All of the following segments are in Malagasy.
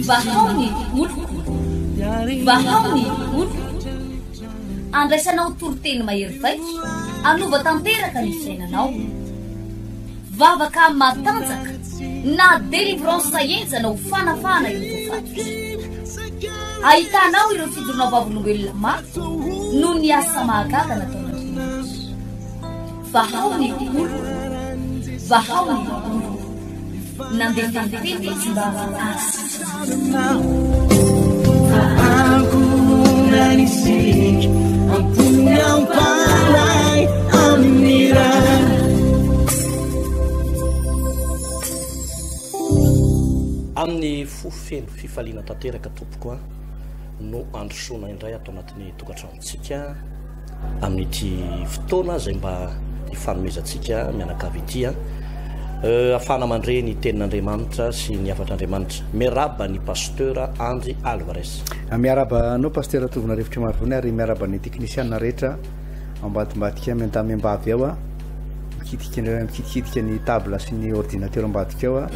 Vahao ny oloko, vahao ny oloko. Andraisanao toriteny mahery vaika, hanova tanteraka ny fiainanao. Vavaka matanjaka na délivrance henjana ho fanafahana ireo voafatotra. Ahitanao ireo fijoroana vavolombelona mafy noho ny asa mahagaga nataon'Andriamanitra. Vahao ny oloko, vahao ny oloko. Nandefa ny teny izy mba hahasitrana. Amin'ny fo feno fifaliana tanteraka tompoko a no androsoana indray ato anatin'ny tokantranontsika. amin'ity fotoana izay mba hifanomezantsika mianakavy ity a ahafahana mandre ny tenin'Andriamanitra sy ny hafatr'Andriamanitra. Miarahaba ny Pasteur Andry Alvarez. Miarahaba anao Pasteur Tovonarivotra Marivony ary miarahaba ny teknisiana rehetra ambadimbadika miandamiambavy ao a mikitika mikitikitika ny table sy ny ordinateur ambadika ao a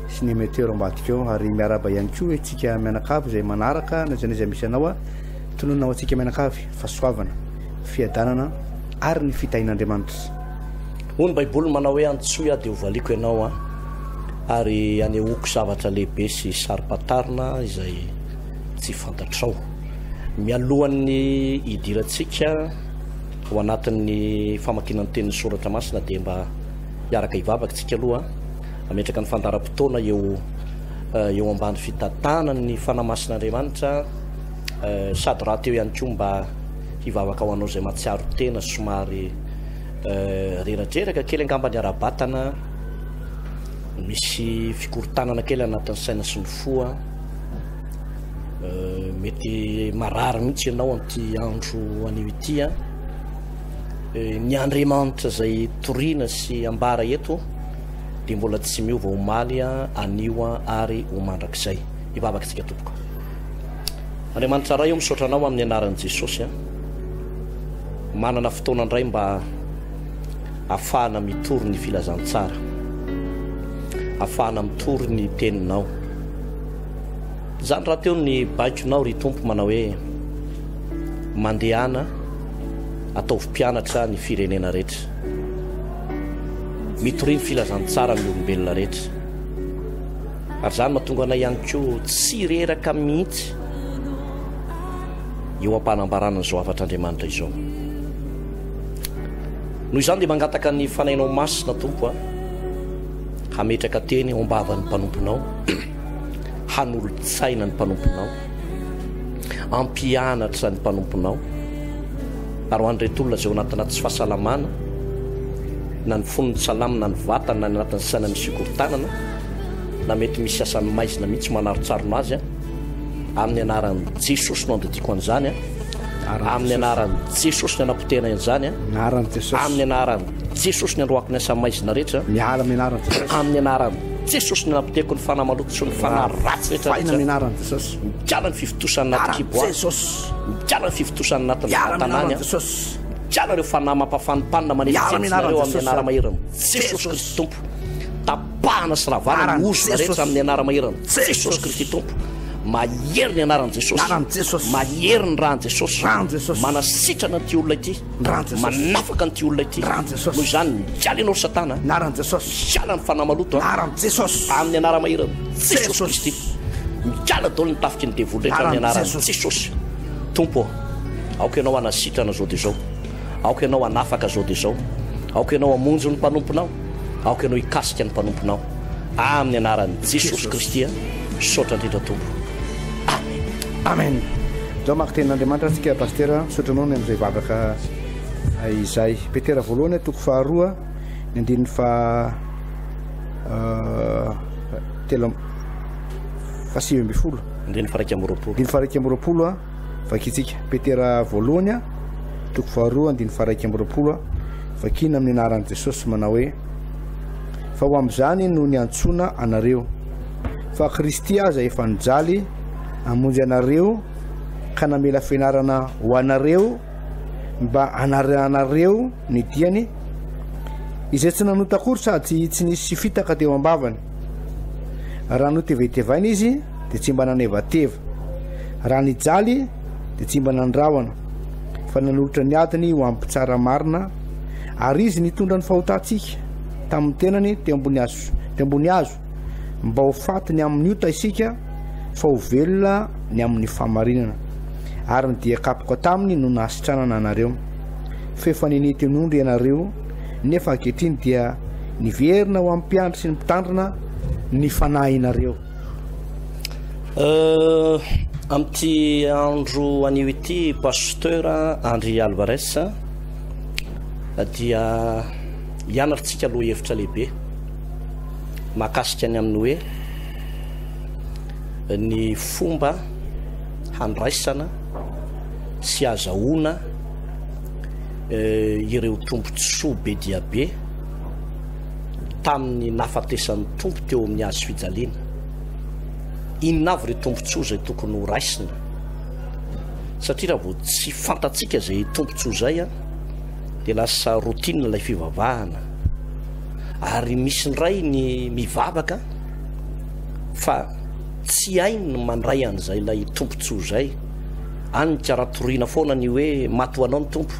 sy ny émetteur ambadika ao ary miarahaba ihany koa itsika mianakavy izay manaraka na izay na izay misy anao a Tononina ho antsika mianakavy, fahasoavana, fiadanana ary ny fitahian'Andriamanitra. Hoy ny Baiboly manao hoe, Antsoy aho dia hovaliako ianao an, ary hanehoako zavatra lehibe sy saro-pantarina izay tsy fantatrao. Mialohan'ny hidirantsika ao anatin'ny famakiana ny tenin'ny Soratra Masina dia mba hiaraka hivavaka isika aloha, hametraka ny fandaharam-potoana eo eo ambany fitantanan'ny Fanahy Masin'Andriamanitra. Sady rahateo ihany koa mba hivavaka ho anao izay mahatsiaro tena somary reradreraka kely angamba ny ara-batana, misy fikorontanana kely anatin'ny saina sy ny fo, mety marary mihitsy ianao amin'ity andro anio ity. Ny Andriamanitra izay toriana sy ambara eto dia mbola tsy miova omaly, anio ary ho mandrakizay. Hivavaka isika tompoko. Andriamanitra Ray o misaotra anao amin'ny anaran'i Jesosy a. Manana fotoana indray mba afahana mitory ny filazantsara. Afahana mitory ny teninao. Izany rahateo ny baikonao ry Tompo manao hoe mandehana ataovy mpianatra ny firenena rehetra. Mitoria ny filazantsara amin'ny olombelona rehetra. Ary izany mahatonga anay ihany koa tsy reraka mihitsy eo am-panambarana an'izao hafatr'Andriamanitra izao. Noho izany dia mangataka ny Fanahinao Masina, Tompo a, hametraka teny eo am-bavan'ny mpanomponao, hanolo-tsaina ny mpanomponao, hampianatra ny mpanomponao, ary ho an'ireto olona izay ao anatina tsy fahasalamana, na ny fonony tsy salama, na ny vatany, na ny anatin'ny saina misy fikorontanana, na mety misy asan'ny maizina mihitsy manarontsarona azy an, amin'ny anaran'i Jesosy no andidiko an'izany an, amin'ny anaran'i Jesosy no anapotehana an'izany an, amin'ny anaran'i Jesosy no androako ny asa maizina rehetra, miala amin'ny anaran'i Jesosy, amin'ny anaran'i Jesosy no anapotehako ny fanahy maloto sy ny fanahy ratsy rehetra rehetra, amin'ny anaran'i Jesosy, miala ny fivontosana anaty kibo ahy, miala ny fivontosana anatin'ny vatana any an, miala ireo fanahy mampafanimpanina manetsintsina ireo amin'ny anara-maheran'i Jesosy Kristy Tompo. Tapahana sy ravana ny ozona rehetra amin'ny anara-maheran'i Jesosy Kristy Tompo. Mahery ny anaran'i Jesosy. Mahery ny ran'i Jesosy. Manasitrana an'ity olona ity. Manafaka an'ity olona ity. Noho izany, miala ianao ry Satana. Miala ny fanahy maloto. Amin'ny anara-maheran'i Jesosy Kristy. Miala daholo ny tafiky ny devoly rehetra amin'ny anaran'i Jesosy. Tompo ô, aoka ianao hanasitrana izao dia izao. Aoka ianao hanafaka izao dia izao. Aoka ianao hamonjy ny mpanomponao. Aoka ianao hikasika ny mpanomponao. Amin'ny anaran'i Jesosy Kristy, misaotra indrindra Tompo. Amen. Amen. Zao maka tenin'Andriamanitra antsika Pasitera, misaotra anao ny amin'izay vavaka izay. Petera voalohany toko faharoa ny andininy faha telo faha 19. Andininy faha 21. Andininy faha 21 Vakintsika. Petera voalohany, toko faharoa, andininy faha 21, vakina amin'ny anaran'i Jesosy manao hoe, Fa ho amin'izany no niantsoana anareo, fa Kristy aza efa nijaly hamonjy anareo ka namela fianarana ho anareo mba hanarahanareo ny diany, izay tsy nanota akory sady tsy nisy fitaka teo am-bavany. Raha notevaitevaina izy dia tsy mba nanevateva, raha nijaly dia tsy mba nandrahona, fa nanolotra ny adiny ho amin'ny mpitsara marina, ary izy nitondra ny fahotantsika tamin'ny tenany teo ambony hazo, teo ambony hazo, mba ho faty ny amin'ny ota isika, fa ho velona ny amin'ny fahamarinana. Ary ny dia kapoka taminy no nahasitranana anareo. F'efa ninia teny ondry ianareo, nefa ankehitriny dia niverina ho amin'ny mpiandry sy ny mpitandrina ny fanahinareo. Amin'ity andro anio ity, Pasteur Andry Alvarez, dia hianarantsika lohahevitra lehibe mahakasika ny amin'ny hoe ny fomba handraisana sy hazahoana ireo tombontsoa be dia be tamin'ny nahafatesan'ny Tompo teo amin'ny hazo fijaliana. Inona avy ireo tombontsoa izay tokony ho raisina? Satria raha vao tsy fantatsika izay tombontsoa izay, dia lasa routine ilay fivavahana. Ary misy indray ny mivavaka fa tsy hainy ny mandray an'izay ilay tombontsoa izay. Any ka raha toriana foana ny hoe maty ho anao ny Tompo,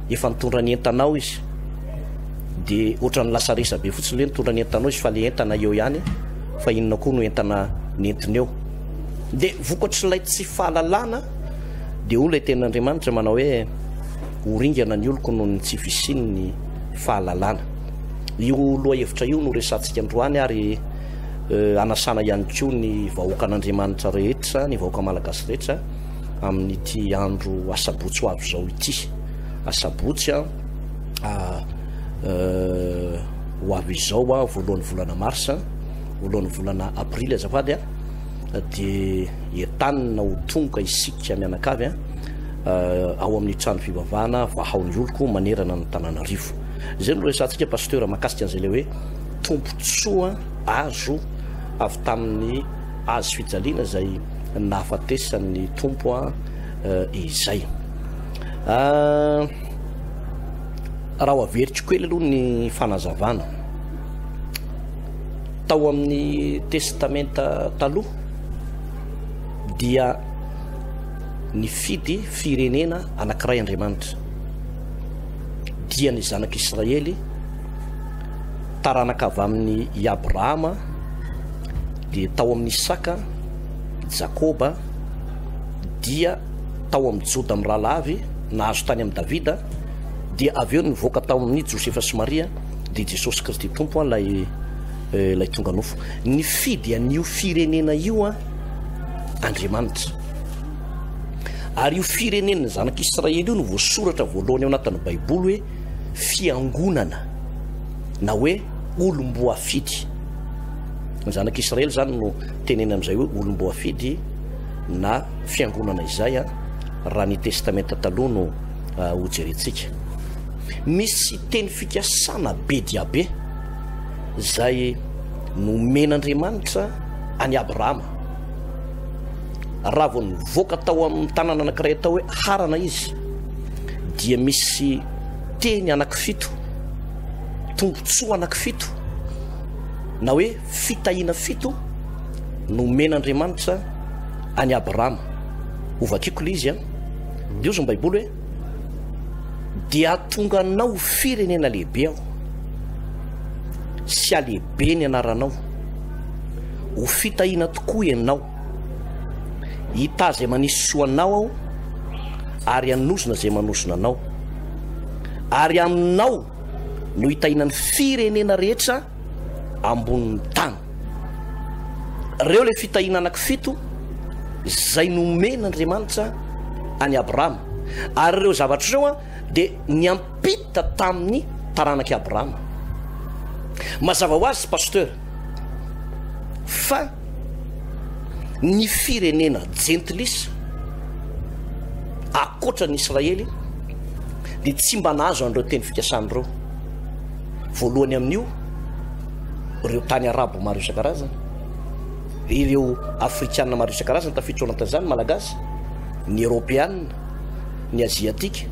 efa nitondra ny entanao izy, dia ohatran'ny lasa resa-be fotsiny hoe nitondra ny entanao izy fa le entana eo ihany, fa inona koa no entana nentiny eo. Dia vokatr'ilay tsy fahalalana dia hoy ilay tenin'Andriamanitra manao hoe ho ringana ny oloko noho ny tsy fisian'ny fahalalana. Io lohahevitra io no resahantsika androany ary Hanasana ihany koa ny vahoakan'Andriamanitra rehetra, ny vahoaka malagasy rehetra amin'ity andro asabotsy ho avy izao ity. Asabotsy ho avy izao, voalohan'ny volana marsa, voalohan'ny volana aprily azafady, dia entanina ho tonga isika mianakavy ao amin'ny trano fivavahana Vahao ny Oloko manerana ny Antananarivo. Izay no resahantsika Pasteur mahakasika an'izay ilay hoe Tombontsoa azo avy tamin'ny hazo fijaliana izay nahafatesan'ny Tompo izay. Raha ho averiko kely aloha ny fanazavana. Tao amin'ny Testamenta Taloha dia nifidy firenena anankiray Andriamanitra, dia ny zanak'Israely. Taranaka avy amin' i Abrahama dia tao amin' Isaka, Jakoba, dia tao amin' Joda mirahavavy nahazo tany amin' Davida, dia avy eo nivoaka tao amin' i Josefa sy Maria, dia Jesosy Kristy Tompo ilay ilay tonga nofo. Nifidy an' io firenena io Andriamanitra. Ary io firenena zanak' Israely io no voasoratra voalohany ao anatin' ny Baiboly hoe fiangonana na hoe olom-boafidy. Ny zanak'Israely izany no tenena amin'izay hoe olom-boafidy na fiangonana izay raha ny Testamenta Taloha no hojerentsika. Misy teny fikasana be dia be izay nomen'Andriamanitra an'i Abrahama. Raha vao nivoaka tao amin'ny tanàna anankiray atao hoe Harana izy dia misy teny anankifito, tombontsoa anankifito, na hoe fitahiana fito nomen'Andriamanitra an'i Abrahama. Hovakiko ilay izy an. Dia hozy ny Baiboly hoe, Dia hahatonga anao ho firenena lehibe aho, sy halehibe ny anaranao. Ho fitahiana tokoa ianao. Hitaha izay manisy soa anao aho, ary hanozona izay manozona anao. Ary aminao no hitahiana ny firenena rehetra ambonin'ny tany. Ireo ilay fitahiana anankifito izay nomen'Andriamanitra an'i Abrahama. Ary ireo zavatra ireo dia niampita tamin'ny taranak'i Abrahama. Mazava ho azy, Pasteur, fa ny firenena jentilisa ankoatra ny Israely dia tsy mba nahazo an'ireo teny fikasana ireo. Voalohany amin'io, ireo tany arabo maro isan-karazany, ireo afrikana maro isan-karazany tafiditra ao anatin'izany, malagasy, ny eoropeana, ny aziatika,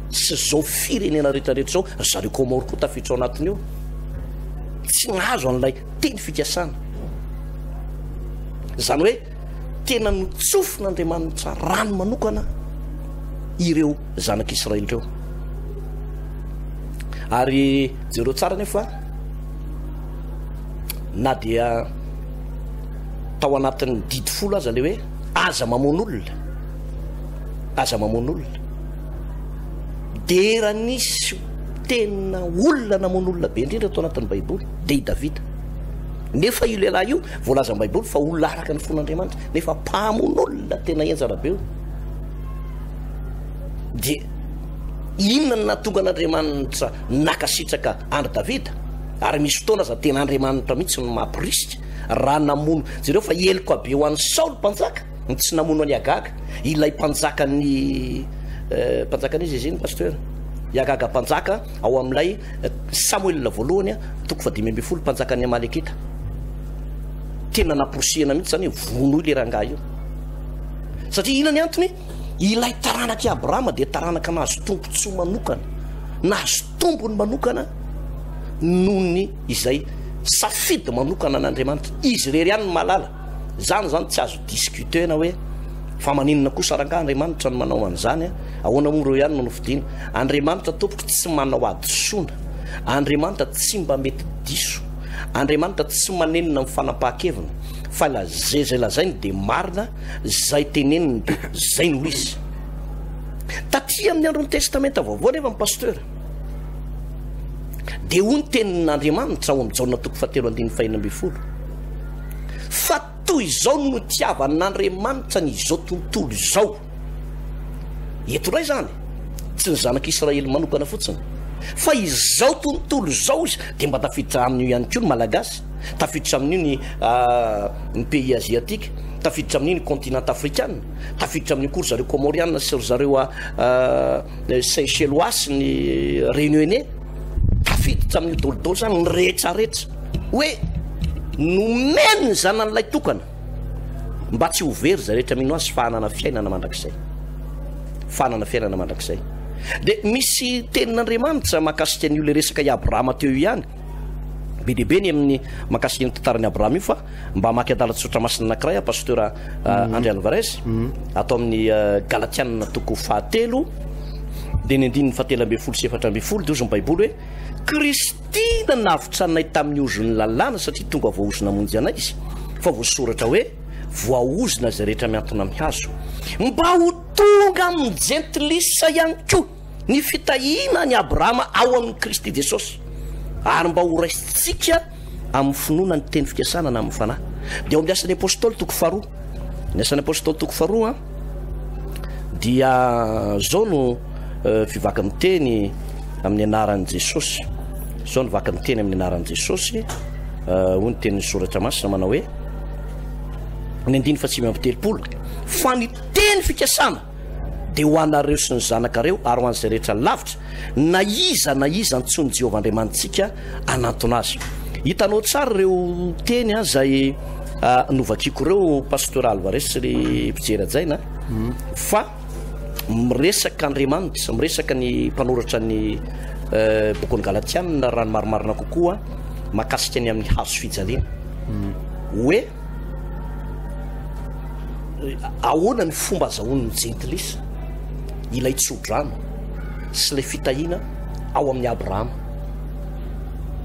sy izao firenena rehetrarehetra izao, ry zareo Comores koa tafiditra ao anatin'io. Tsy nahazo an'ilay teny fikasana. Izany hoe tena notsofin'Andriamanitra rano manokana ireo zanak'Israely ireo. Ary jereo tsara nefa na dia tao anatin'ny didy folo aza le hoe aza mamono olona, aza mamono olona, dia raha nisy tena olona namono olona be indrindra tao anatin'ny Baiboly dia i Davida. Nefa io lehilahy io voalazan'ny Baiboly fa olona araka ny fon'Andriamanitra, nefa mpamono olona tena henjana be io. Dia inona no nahatonga an'Andriamanitra nakasitraka andry Davida? Ary misy fotoana aza tena Andriamanitra mihitsy no mampirisika raha namono. Jereo fa heloka be ho an'i Saoly mpanjaka ny tsy namono an'i Agaga, ilay mpanjakan'ny eh, mpanjakan'iza izy iny pasteur? I Agaga mpanjaka ao amin'ilay Samoela voalohany toko faha-15, mpanjakan'ny Amalekita. Tena namporisihana mihitsy izany hoe vonoy ilay rangahy io. Satria inona ny antony? Ilay taranak'i Abrahama dia taranaka nahazo tombontsoa manokana, nahazo tombony manokana noho ny izay safidy manokana an'Andriamanitra. Izy irery ihany no mahalala. Izany izany tsy azo discuter-na hoe fa maninona kosa rangahy Andriamanitra no manao an'izany a? Ahoana moa ireo ihany no nofidina? Andriamanitra tompoko tsy manao hadisoana. Andriamanitra tsy mba mety diso. Andriamanitra tsy manenina amin'ny fanapahan-keviny fa ilay izay lazainy dia marina. Zay teneniny de zay no izy. Taty amin'ny andron'ny Testamenta Vaovao nefa ny pasteur de hoy ny tenin'Andriamanitra ao amin'ny Jaona toko fahatelo andininy fahenina ambin'ny folo fa toy izao no nitiavan'Andriamanitra ny izao tontolo izao. Eto indray izany tsy ny zanak'Israely manokana fotsiny fa izao tontolo izao izy dia mba tafiditra amin'io ihany koa ny Malagasy. Tafiditra amin'io ny ny pays asiatique, tafiditra amin'io ny continent afrikana, tafiditra amin'io koa ry zareo Comoriana sy ry zareo Seychellois sy ny Réunionnais, tafiditra amin'io daholo zany ny rehetra rehetra. Hoe nomeny ny zanany lay tokana mba tsy ho very izay rehetra mino azy fa hanana fiainana mandrakizay. Fa hanana fiainana mandrakizay. Dia misy tenin'Andriamanitra mahakasika an'io le resaka i Abrahama teo io ihany. Be dia be ny amin'ny mahakasika ny tantaran'i Abrahama io fa mba hamaky andalan-tsoratra masina anankiray aho Pasteur André Alvarez ato amin'ny Galatiana toko fahatelo dia ny andininy fahatelo ambin'ny folo sy 14 dia hozy ny Baiboly hoe Kristy nanavotra anay tamin'ny ozon'ny lalàna satria tonga voaozona hamonjy anay izy fa voasoratra hoe voaozona izay rehetra mihantona amin'ny hazo mba ho tonga amin'ny jentilisa ihany koa ny fitahiana an'i Abrahama ao amin'i Kristy Jesosy, ary mba ho raisintsika amin'ny finoana ny teny fikasana na amin'ny fanahy. Dia ao amin'ny Asan'ny Apostoly toko faharoa, ny Asan'ny Apostoly toko faharoa dia zao no fivakin'ny teny amin'ny anaran'i Jesosy. Zao no vakin'ny teny amin'ny anaran'i Jesosy, hoy ny tenin'ny Soratra Masina manao hoe, ny andininy faha-39, fa ny teny fikasana dia ho anareo sy ny zanakareo ary ho an'izay rehetra lavitra, na iza na iza antsoin'i Jehovah Andriamanitsika hanantona azy. Hitanao tsara ireo teny izay novakiko ireo, Pasteur Alvarez sy ry mpijery hajaina, fa miresaka Andriamanitra, miresaka ny mpanoratra ny bokin'ny Galatiana, raha ny marimarina kokoa, mahakasika ny amin'ny hazo fijaliana. Hoe. Ahoana ny fomba azahoan'ny jentilisa ilay tsodrano sy ilay fitahiana ao amin'i Abrahama?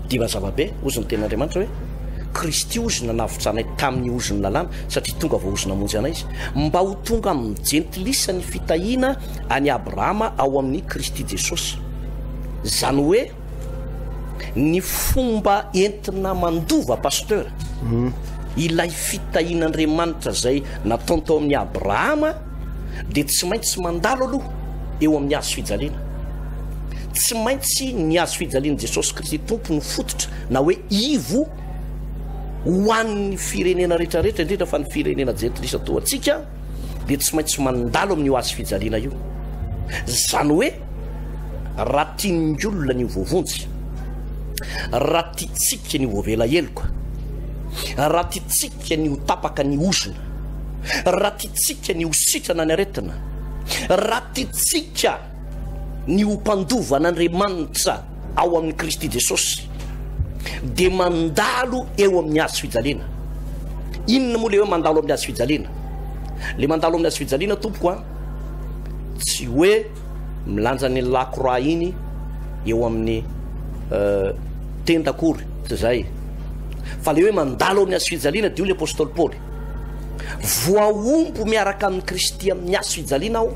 Dia mazava be, hozy ny tenin'Andriamanitra hoe, Kristy hozy nanavotra anay tamin'ny ozon'ny lalàna, satria tonga voaozona hamonjy anay Izy, mba ho tonga amin'ny jentilisa ny fitahiana an'i Abrahama ao amin'i Kristy Jesosy. Izany hoe, Ny fomba entina mandova Pasteur ilay fitahian'Andriamanitra izay nataony tao amin'i Abrahama dia tsy maintsy mandalo aloha eo amin'ny hazo fijaliana. Tsy maintsy ny hazo fijalian'i Jesosy Kristy Tompo no fototra na hoe ivo ho an'ny firenena rehetrarehetra indrindra fa ny firenena jentilisa toa antsika. dia tsy maintsy mandalo amin'io hazo fijaliana io. Izany hoe raha tian'ny olona ny ho voavonjy, raha tiantsika ny ho voavela heloka, raha tiantsika ny ho tapaka ny ozona, raha tiantsika ny ho sitrana ny aretina, raha tiantsika ny ho mpandova an'Andriamanitra ao amin'i Kristy Jesosy, dia mandalo eo amin'ny hazo fijaliana. Inona moa le hoe mandalo amin'ny hazo fijaliana? Le mandalo amin'ny hazo fijaliana tompoko a, tsy hoe milanja ny la croix iny eo amin'ny tenda akory, tsy zay. Fa le hoe mandalo amin'ny hazo fijaliana dia hoy le apostoly Paoly, voahombo miaraka amin'i Kristy amin'ny hazo fijaliana aho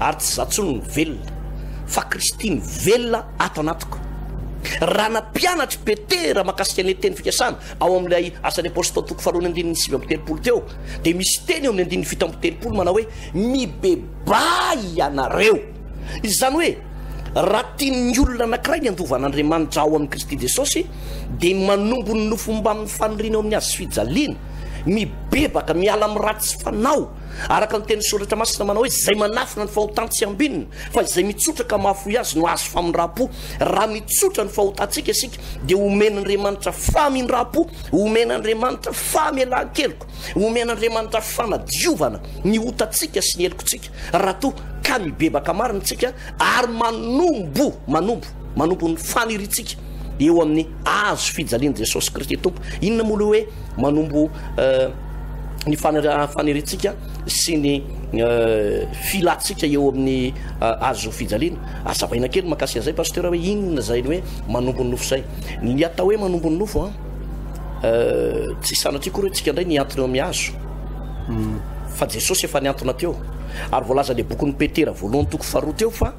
ary tsy za tsony no velona fa Kristy no velona ato anatiko. Raha nampianatr'i Petera mahakasika an'ilay teny fikasana ao amin'ilay Asan'ny Apostoly toko faharoa ny andininy 39 teo dia misy teny eo amin'ny andininy 37 manao hoe mibebaha ianareo. Izany hoe raha tian'ny olona anankiray ny handova an'Andriamanitra ao amin'i Kristy Jesosy dia manombo ny nofo mbamin'ny faniriana eo amin'ny hazo fijaliana, mibebaka, miala amin'ny ratsy fanao, araka ny tenin'ny Soratra Masina manao hoe izay manafina ny fahotany tsy ambinina fa izay mitsotra ka mahafoy azy no hahazo famindram-po. Raha mitsotra ny fahotantsika isika dia omen'Andriamanitra famindram-po, omen'Andriamanitra famelan-keloka, omen'Andriamanitra fanadiovana ny otantsika sy ny helokontsika raha toa ka mibebaka marina isika ary manombo, manombo, manombo ny faniriantsika eo amin'ny hazo fijalian'i Jesosy Kristy Tompo. Inona moa ilay hoe manombo ny faniriantsika sy ny filantsika eo amin'ny hazo fijaliana? Azavaina kely mahakasika an'izay pasteur hoe inona izay hoe manombo ny nofo izay. Ny atao hoe manombo ny nofo an, tsy sanatria akory hoe tsika indray nihantona eo amin'ny hazo. Fa Jesosy efa nihantona teo. Ary voalaza le bokin'i Petera voalohany toko faharoa teo fa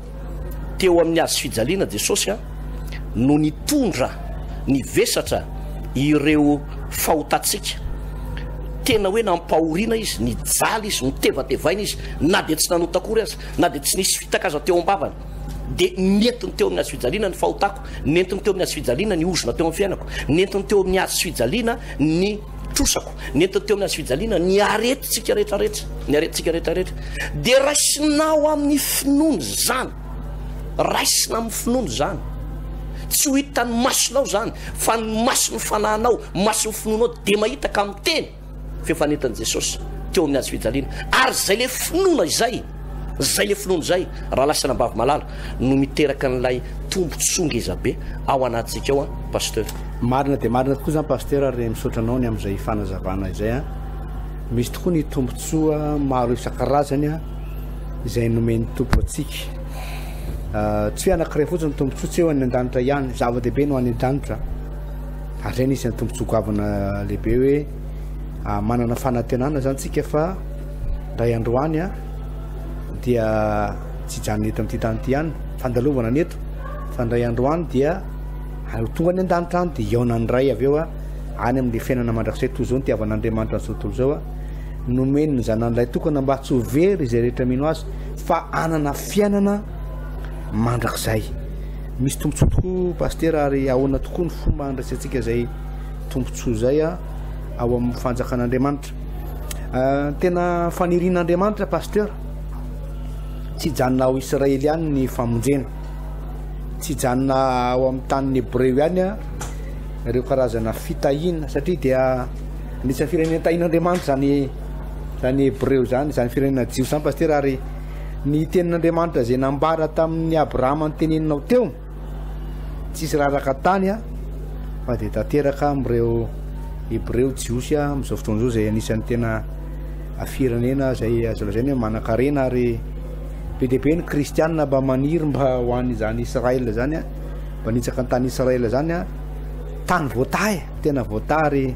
teo amin'ny hazo fijaliana Jesosy no nitondra ny vesatra ireo fahotantsika. Tena hoe nampahoriana izy, nijaly izy, notevatevaina izy, na dia tsy nanota akory aza, na dia tsy nisy fitaka aza teo am-bavany. Dia nentiny teo amin'ny hazo fijaliana ny fahotako, nentiny teo amin'ny hazo fijaliana ny ozona teo amin'ny fiainako, nentiny teo amin'ny hazo fijaliana ny trosako, nentiny teo amin'ny hazo fijaliana ny aretintsika rehetra rehetra, ny aretintsika rehetra rehetra. Dia raisinao amin'ny finoana izany, raisina amin'ny finoana izany. Tsy ho hitan'ny masonao izany, fa ny mason'ny fanahinao, mason'ny finoanao dia mahita ka miteny. F'efa nentin'i Jesosy teo amin'ny hazo fijaliana. Ary izay le finoana izay, izay le finoana izay, rahalahy sy anabavy malala, no miteraka an'ilay tombontsoa ngeza be ao anatintsika ao an, Pasteur. Marina dia marina tokoa izany Pasteur ary misaotra anao ny amin'izay fanazavana izay an. Misy tokoa ny tombontsoa maro isan-karazany an izay nomen'ny Tompo antsika. Tsy hoe anankiray fotsiny ny tombontsoa, tsy hoe any an-danitra ihany, zava-dehibe no any an-danitra. Ary izay anisan'ny tombontsoa goavana lehibe hoe manana fanantenana izany tsika fa indray andro any dia tsy hijanona eto amin'ity tany ity ihany, fandalovana ny eto, fa indray andro any dia ho tonga any an-danitra any dia hihaona ny Ray avy eo any amin'ilay fiainana mandrakizay. Toy izao ny tiavan'Andriamanitra an'izao tontolo izao, nomeny ny zanany lahy tokana mba tsy ho very izay rehetra mino azy fa hanana fiainana mandrakizay. Misy tombontsoa tokoa Pasitera ary ahoana tokoa ny fomba handraisantsika izay tombontsoa izay ao amin'ny fanjakan'Andriamanitra. Tena fanirian'Andriamanitra Pasteur tsy hijanona ao Israely ihany ny famonjena. Tsy hijanona ao amin'ny tanin'ny Hebreo ihany ireo karazana fitahiana satria dia anisan'ny firenena tahian'Andriamanitra izany izany Hebreo izany, izany firenena Jiosy izany Pasitera ary Ny tenin'Andriamanitra izay nambara tamin'i Abrahama noteneninao teo, tsisy raraka tany fa dia tanteraka amin'ireo Hebreo, Jiosy amin'izao fotoana izao izay anisan'ny tena firenena izay azo lazaina hoe manan-karena ary be dia be ny kristianina mba maniry mba ho any izany Israël izany, mba nitsaka ny tany Israël izany, tany voatahy, tena voatahy ary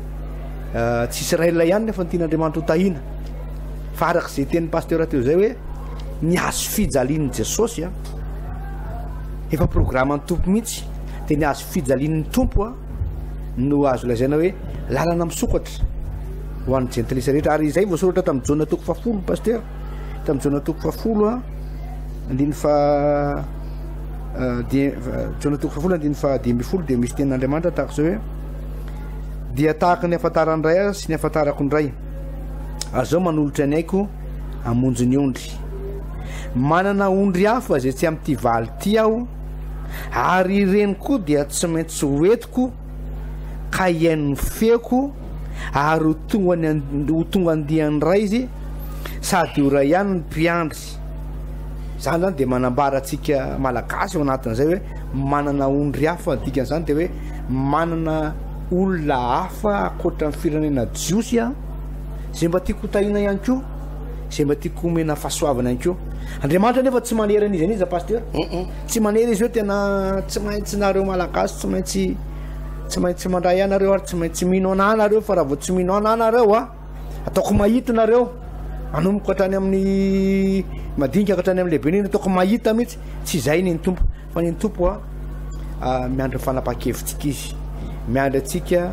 tsy Israël ihany nefa ny tian'Andriamanitra ho tahiana. Fa araka izay tenin'ny pasteur teo izay hoe ny hazo fijalian'i Jesosy a, efa programan'ny Tompo mihitsy, dia ny hazo fijalian'ny Tompo a no azo lazaina hoe lalana misokatra ho an'ny jentilisa rehetra. Ary izay voasoratra tamin'ny Jaona toko fahafolo, pasteur, tamin'ny Jaona toko fahafolo a, andininy fa dia Jaona toko fahafolo andininy faha 15 dia misy tenin'Andriamanitra tahaka izao hoe dia tahaka ny ahafantaran'ny Ray azy sy ny ahafantarako ny Ray. Ary zao manolotra ny aiko hamonjy ny ondry. Manana ondry hafa izay tsy amin'ity valy ity aho, ary ireny koa dia tsy maintsy ho entiko ka hihaino ny feoko, ary ho tonga ny ho tonga andiany iray izy, sady ho iray ihany ny mpiandry. Izany zany dia manambara antsika Malagasy ao anatin'izay hoe manana ondry hafa, ny dikan'izany dia hoe manana olona hafa ankoatra ny firenena jiosy. Izay mba tiako hotahiana ihany koa, izay mba tiako homena fahasoavana ihany koa. Andriamanitra anefa tsy manery an'iza n'iza pasteur. Tsy manery izy hoe tena tsy maintsy nareo malagasy tsy maintsy tsy maintsy mandray ahy nareo ary tsy maintsy mino anah nareo fa raha vao tsy mino anah nareo a ataoko mahita nareo anomboka hatrany amin'ny madinika ka hatrany amin'ny lehibe indrindra ataoko mahita mihitsy tsy izay ny tompo Fa ny Tompo a, miandry ny fanapahan-kevitsika Izy, miandry antsika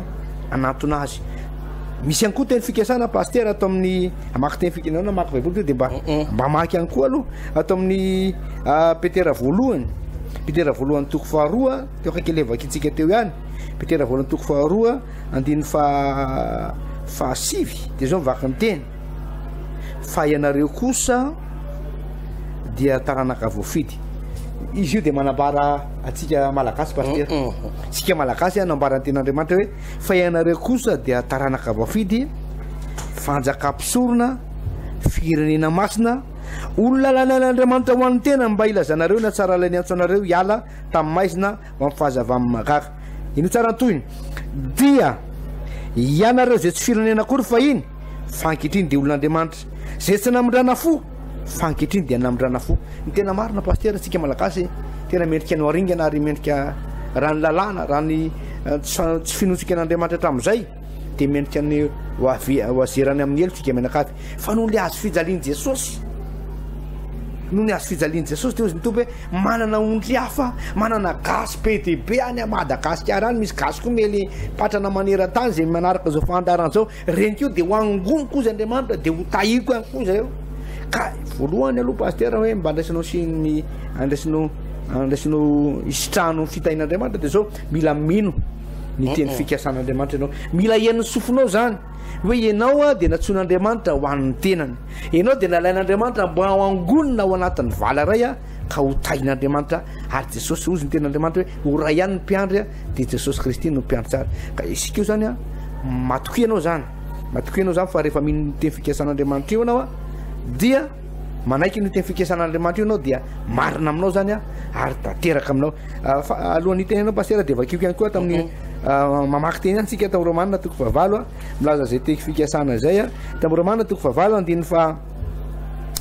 hanantona Azy. Misy ihany koa teny fikasana pasitera ato amin'ny hamaky teny fikasana namaky baiboly teo dia mba mba hamaky ihany koa aloha ato amin'ny Petera voalohany Petera voalohany toko faharoa teo akaiky ilay vakintsika teo ihany Petera voalohany toko faharoa andininy faha fahasivy dia izao mivaky ny teny Fa ianareo kosa dia taranaka voafidy. Izy io dia manambara antsika Malagasy pasitera. Tsika Malagasy nambaran'ny tenin'Andriamanitra hoe fa ianareo kosa dia taranaka voafidy, fanjaka mpisorona, firenena masina, olona lalain'Andriamanitra ho an'ny tenany mba hilazanareo ny hatsaran'ilay niantso anareo hiala tamin'ny maizina ho amin'ny fahazavan'ny mahagaga. Ino tsara ny tohiny? Dia ianareo izay tsy firenena akory fahiny, fa ankehitriny dia olon'Andriamanitra. Izay tsy namindrana fo, fa ankehitriny dia namindrana fo. Ny tena marina pasitera, isika Malagasy tena mendrika ny ho aringana ary mendrika raha ny lalàna, raha ny eh, tsy finoantsika an'Andriamanitra hatramin'izay dia mendrika ny ho avy ho azerany amin'ny helo tsika mianakavy. Fa noho ny hazo fijalian'i Jesosy, noho ny hazo fijalian'i Jesosy dia hoy ny Tompo hoe Manana ondry hafa, manana gasy be dia be any à Madagasikara any, misy gasy koa miely patrana maneran-tany izay manaraka izao fandaharana izao, ireny koa dia ho angoniko hozy Andriamanitra, dia ho tahiko ihany koa izay. Ka voalohany aloha pasitera hoe mba andraisanao sy ny andraisanao andraisanao isitrahanao ny fitahian'Andriamanitra dia izao mila mino ny teny fikasan'Andriamanitra ianao, mila henon'ny sofinao izany hoe ianao dia nantsoin'Andriamanitra ho an'ny tenany. Ianao dia nalain'Andriamanitra mba ho angonina ao anatin'ny vala iray ka ho tahin'Andriamanitra ary Jesosy hozy ny tenin'Andriamanitra hoe ho ray ihany ny mpiandry dia Jesosy Kristy no mpiandry tsara. Ka isika io zany matokia ianao zany, matokia ianao zany fa rehefa mino ny teny fikasan'Andriamanitra io ianao dia manaiky ny teny fikasan'Andriamanitra io ianao dia marina aminao zany ary tanteraka aminao. Fa alohan'ny hiteny anao pasitera dia vakiko ihany koa tamin'ny mamaky teny ihany tsika tao Romana toko fahavalo milaza izay teny fikasana izay a. Tamin'ny Romana toko fahavalo andininy faha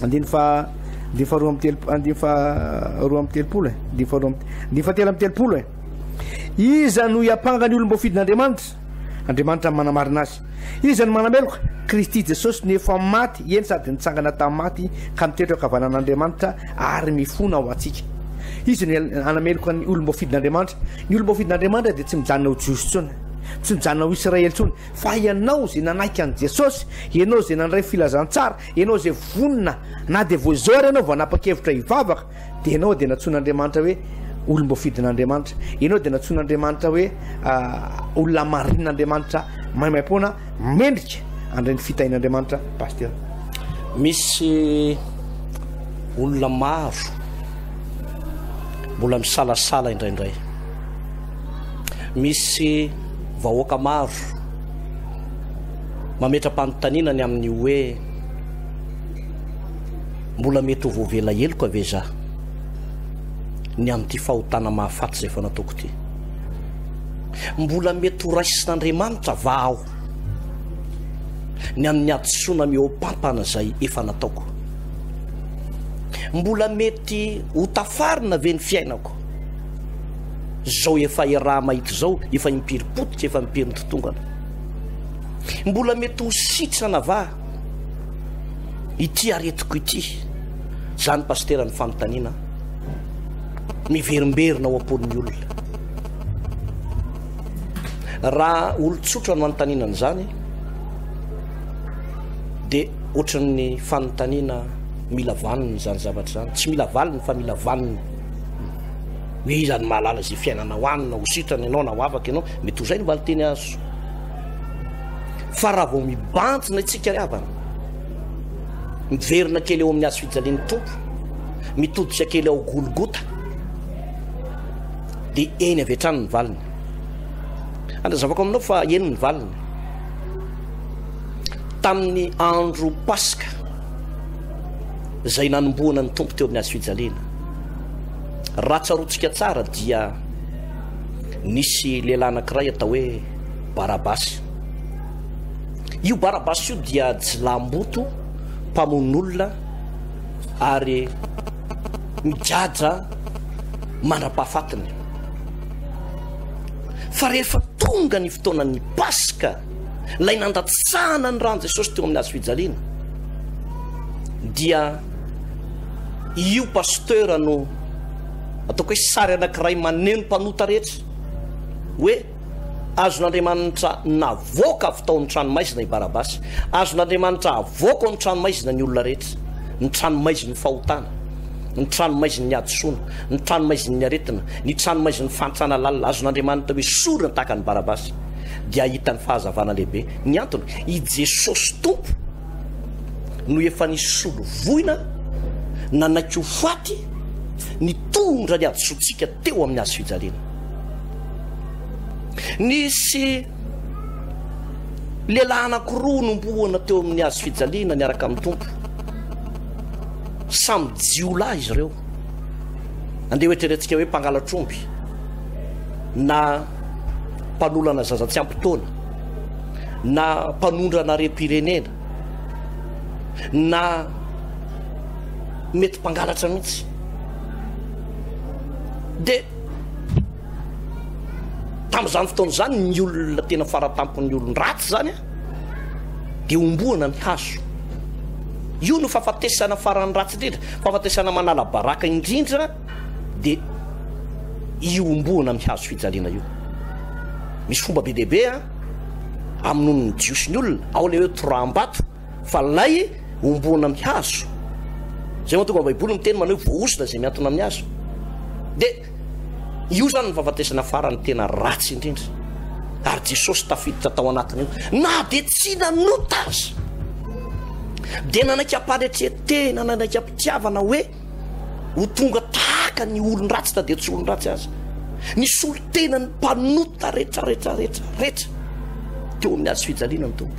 andininy faha andininy faharoa amby telo andininy faharoa amby telopolo e andininy faharoa amby andininy fahatelo amby telopolo e. Iza no hiampanga ny olom-boafidin'Andriamanitra? Andriamanitra no manamarina azy. Iza no manameloka? Kristy Jesosy no efa maty, eny sady nitsangana tamin'ny maty ka mitoetra eo ankavanan'Andriamanitra ary mifona ho antsika. Iza no hanameloka ny olom-boafidin'Andriamanitra? Ny olom-boafidin'Andriamanitra dia tsy mijanona ho Jiosy intsony, tsy mijanona ho Israely intsony, Fa ianao izay nanaiky an'i Jesosy, ianao izay nandray filazantsara, ianao izay vonona na dia vao izao ary ianao vao hanapa-kevitra hivavaka, dia ianao dia nantsoin'Andriamanitra hoe olom-boafidin'Andriamanitra. Ianao dia nantsoin'Andriamanitra hoe olona marin'Andriamanitra, maimaimpoana, mendrika handray ny fitahian'Andriamanitra. Pasteur. Misy olona maro mbola misalasala indraindray. Misy vahoaka maro mametra-panontaniana ny amin'ny hoe mbola mety ho voavela heloka ve za ny amin'ity fahotana mahafaty izay efa nataoko ity? Mbola mety ho raisin'Andriamanitra va aho ny amin'ny hadisoana mihoapampana izay efa nataoko? Mbola mety ho tafarina ve ny fiainako? Zao efa iaraha-mahita izao, efa impiry potika, efa impiry nitotongana. Mbola mety ho sitrana va ity aretiko ity? Zany pasitera ny fanontaniana miverimberina ao am-pon'ny olona. Raha olon-tsotra no anontaniana an'izany dia ohatran'ny fanontaniana mila vaniny izany zavatra izany. Tsy mila valiny fa mila vaniny. Hoe iza no mahalala izay fiainana ho any na ho sitrana ianao na ho afaka ianao, mety ho izay ny valinteny azo. Fa raha vao mibanjina isika ry havana, miverina kely eo amin'ny hazo fijalian'ny Tompo, mitodika kely ao Golgota, dia eny avy hatrany ny valiny. Anazavako aminao fa eny ny valiny. Tamin'ny andro Paska, izay nanombohana ny Tompo teo amin'ny hazo fijaliana. Raha tsaroantsika tsara dia nisy lehilahy anankiray atao hoe Barabasy. Io Barabasy io dia jilamboto, mpamono olona ary migadra mandra-pahafatiny. Fa rehefa tonga ny fotoanan'ny Paska, ilay nandatsahana ny ran'i Jesosy teo amin'ny hazo fijaliana, dia io pasteur no ataoko hoe sary anankiray maneho ny mpanota rehetra hoe azon'Andriamanitra navoaka avy tao amin'ny tranomaizina i Barabasy. Azon'Andriamanitra avoaka ao amin'ny tranomaizina ny olona rehetra, ny tranomaizin'ny fahotana, ny tranomaizin'ny hadisoana, ny tranomaizin'ny aretina, ny tranomaizin'ny fahantrana lalina. Azon'Andriamanitra hoesorina tahaka an'i Barabasy, dia hahita ny fahazavana lehibe. Ny antony, i Jesosy Tompo no efa nisolo voina, nanaiky ho faty, nitondra ny hadisoantsika teo amin'ny hazo fijaliana. Nisy lehilahy anankiroa nombohana teo amin'ny hazo fijaliana niaraka amin'ny Tompo. Samy jiolahy izy ireo. Andeha hoeritreretintsika hoe mpangalatr'omby na mpanolana zaza tsy ampy taona na mpanondrana harem-pirenena na mety mpangalatra mihitsy. Dia Tamin'izany fotoana izany ny olona tena faratampon'ny olon-dratsy izany dia homboana ny hazo. Io no fahafatesana farany ratsy indrindra, fahafatesana manala baraka indrindra dia io homboana amin'ny hazo fijaliana io. Misy fomba be dia be amonoan'ny Jiosy ny olona, ao ilay hoe toraham-bato. Fa lay homboana amin'ny hazo. Zay mahatonga ny baiboly miteny manao hoe voahosona izay mihantona amin'ny hazo. Dia io zany ny fahafatesana farany tena ratsy indrindra. Ary Jesosy tafiditra tao anatin'io. Na dia tsy nanota aza. Dia nanaiky am-panetren-tena, nanaiky am-pitiavana hoe ho tonga tahaka ny olon-dratsy na dia tsy olon-dratsy aza. Nisolo tena ny mpanota rehetra rehetra rehetra rehetra teo amin'ny hazo fijaliana ny Tompo.